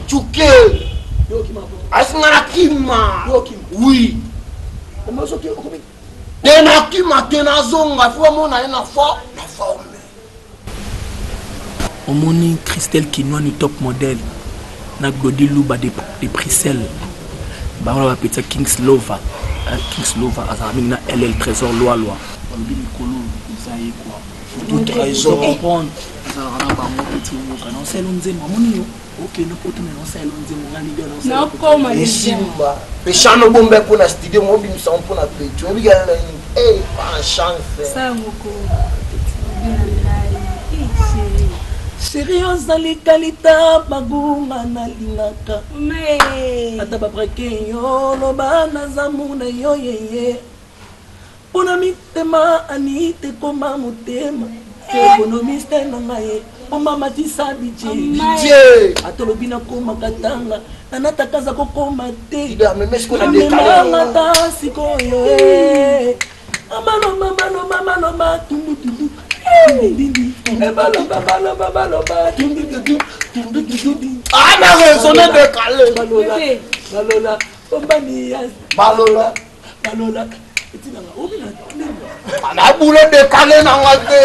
cuke asinga na kima oui te nakima te nazonga fo bamona ye na na forme. Omoni Christelle Kinwani top modèle na Glody Luba de, de Bruxelles bango na bapetisa Kings Lova. Kings Lova azalaka mingi na LL Trésor Lwalwa balobi mikolo eza ye kwa Tout Trésor. Comprendre azalaka na bango peti mboka na osala nzembo amoni yo okende poto na osala nzembo nga leader na osala. Nakoma. Esimba peshano bombe mpo na studio mobimisa mpo na peti obikana na nini pa chance. Sala moko bebe na ngai chéri. Chéri ozali kalita bagunga nalingaka ata babrake yo loba naza muna yo yeye mpona mitema anite koma motema ekonomiste na ngai omamatisa budget ata olobi nakoma katanga nanatakaza kokoma te namemanga ta sikoyo maloba maloba maloba tundutundu baloba baloba baloba tundutundu tundutundu. Ah, na raisonne décalé. Balola balola ombani ya balola balola etinanga obi na na boulot décalé nanga te.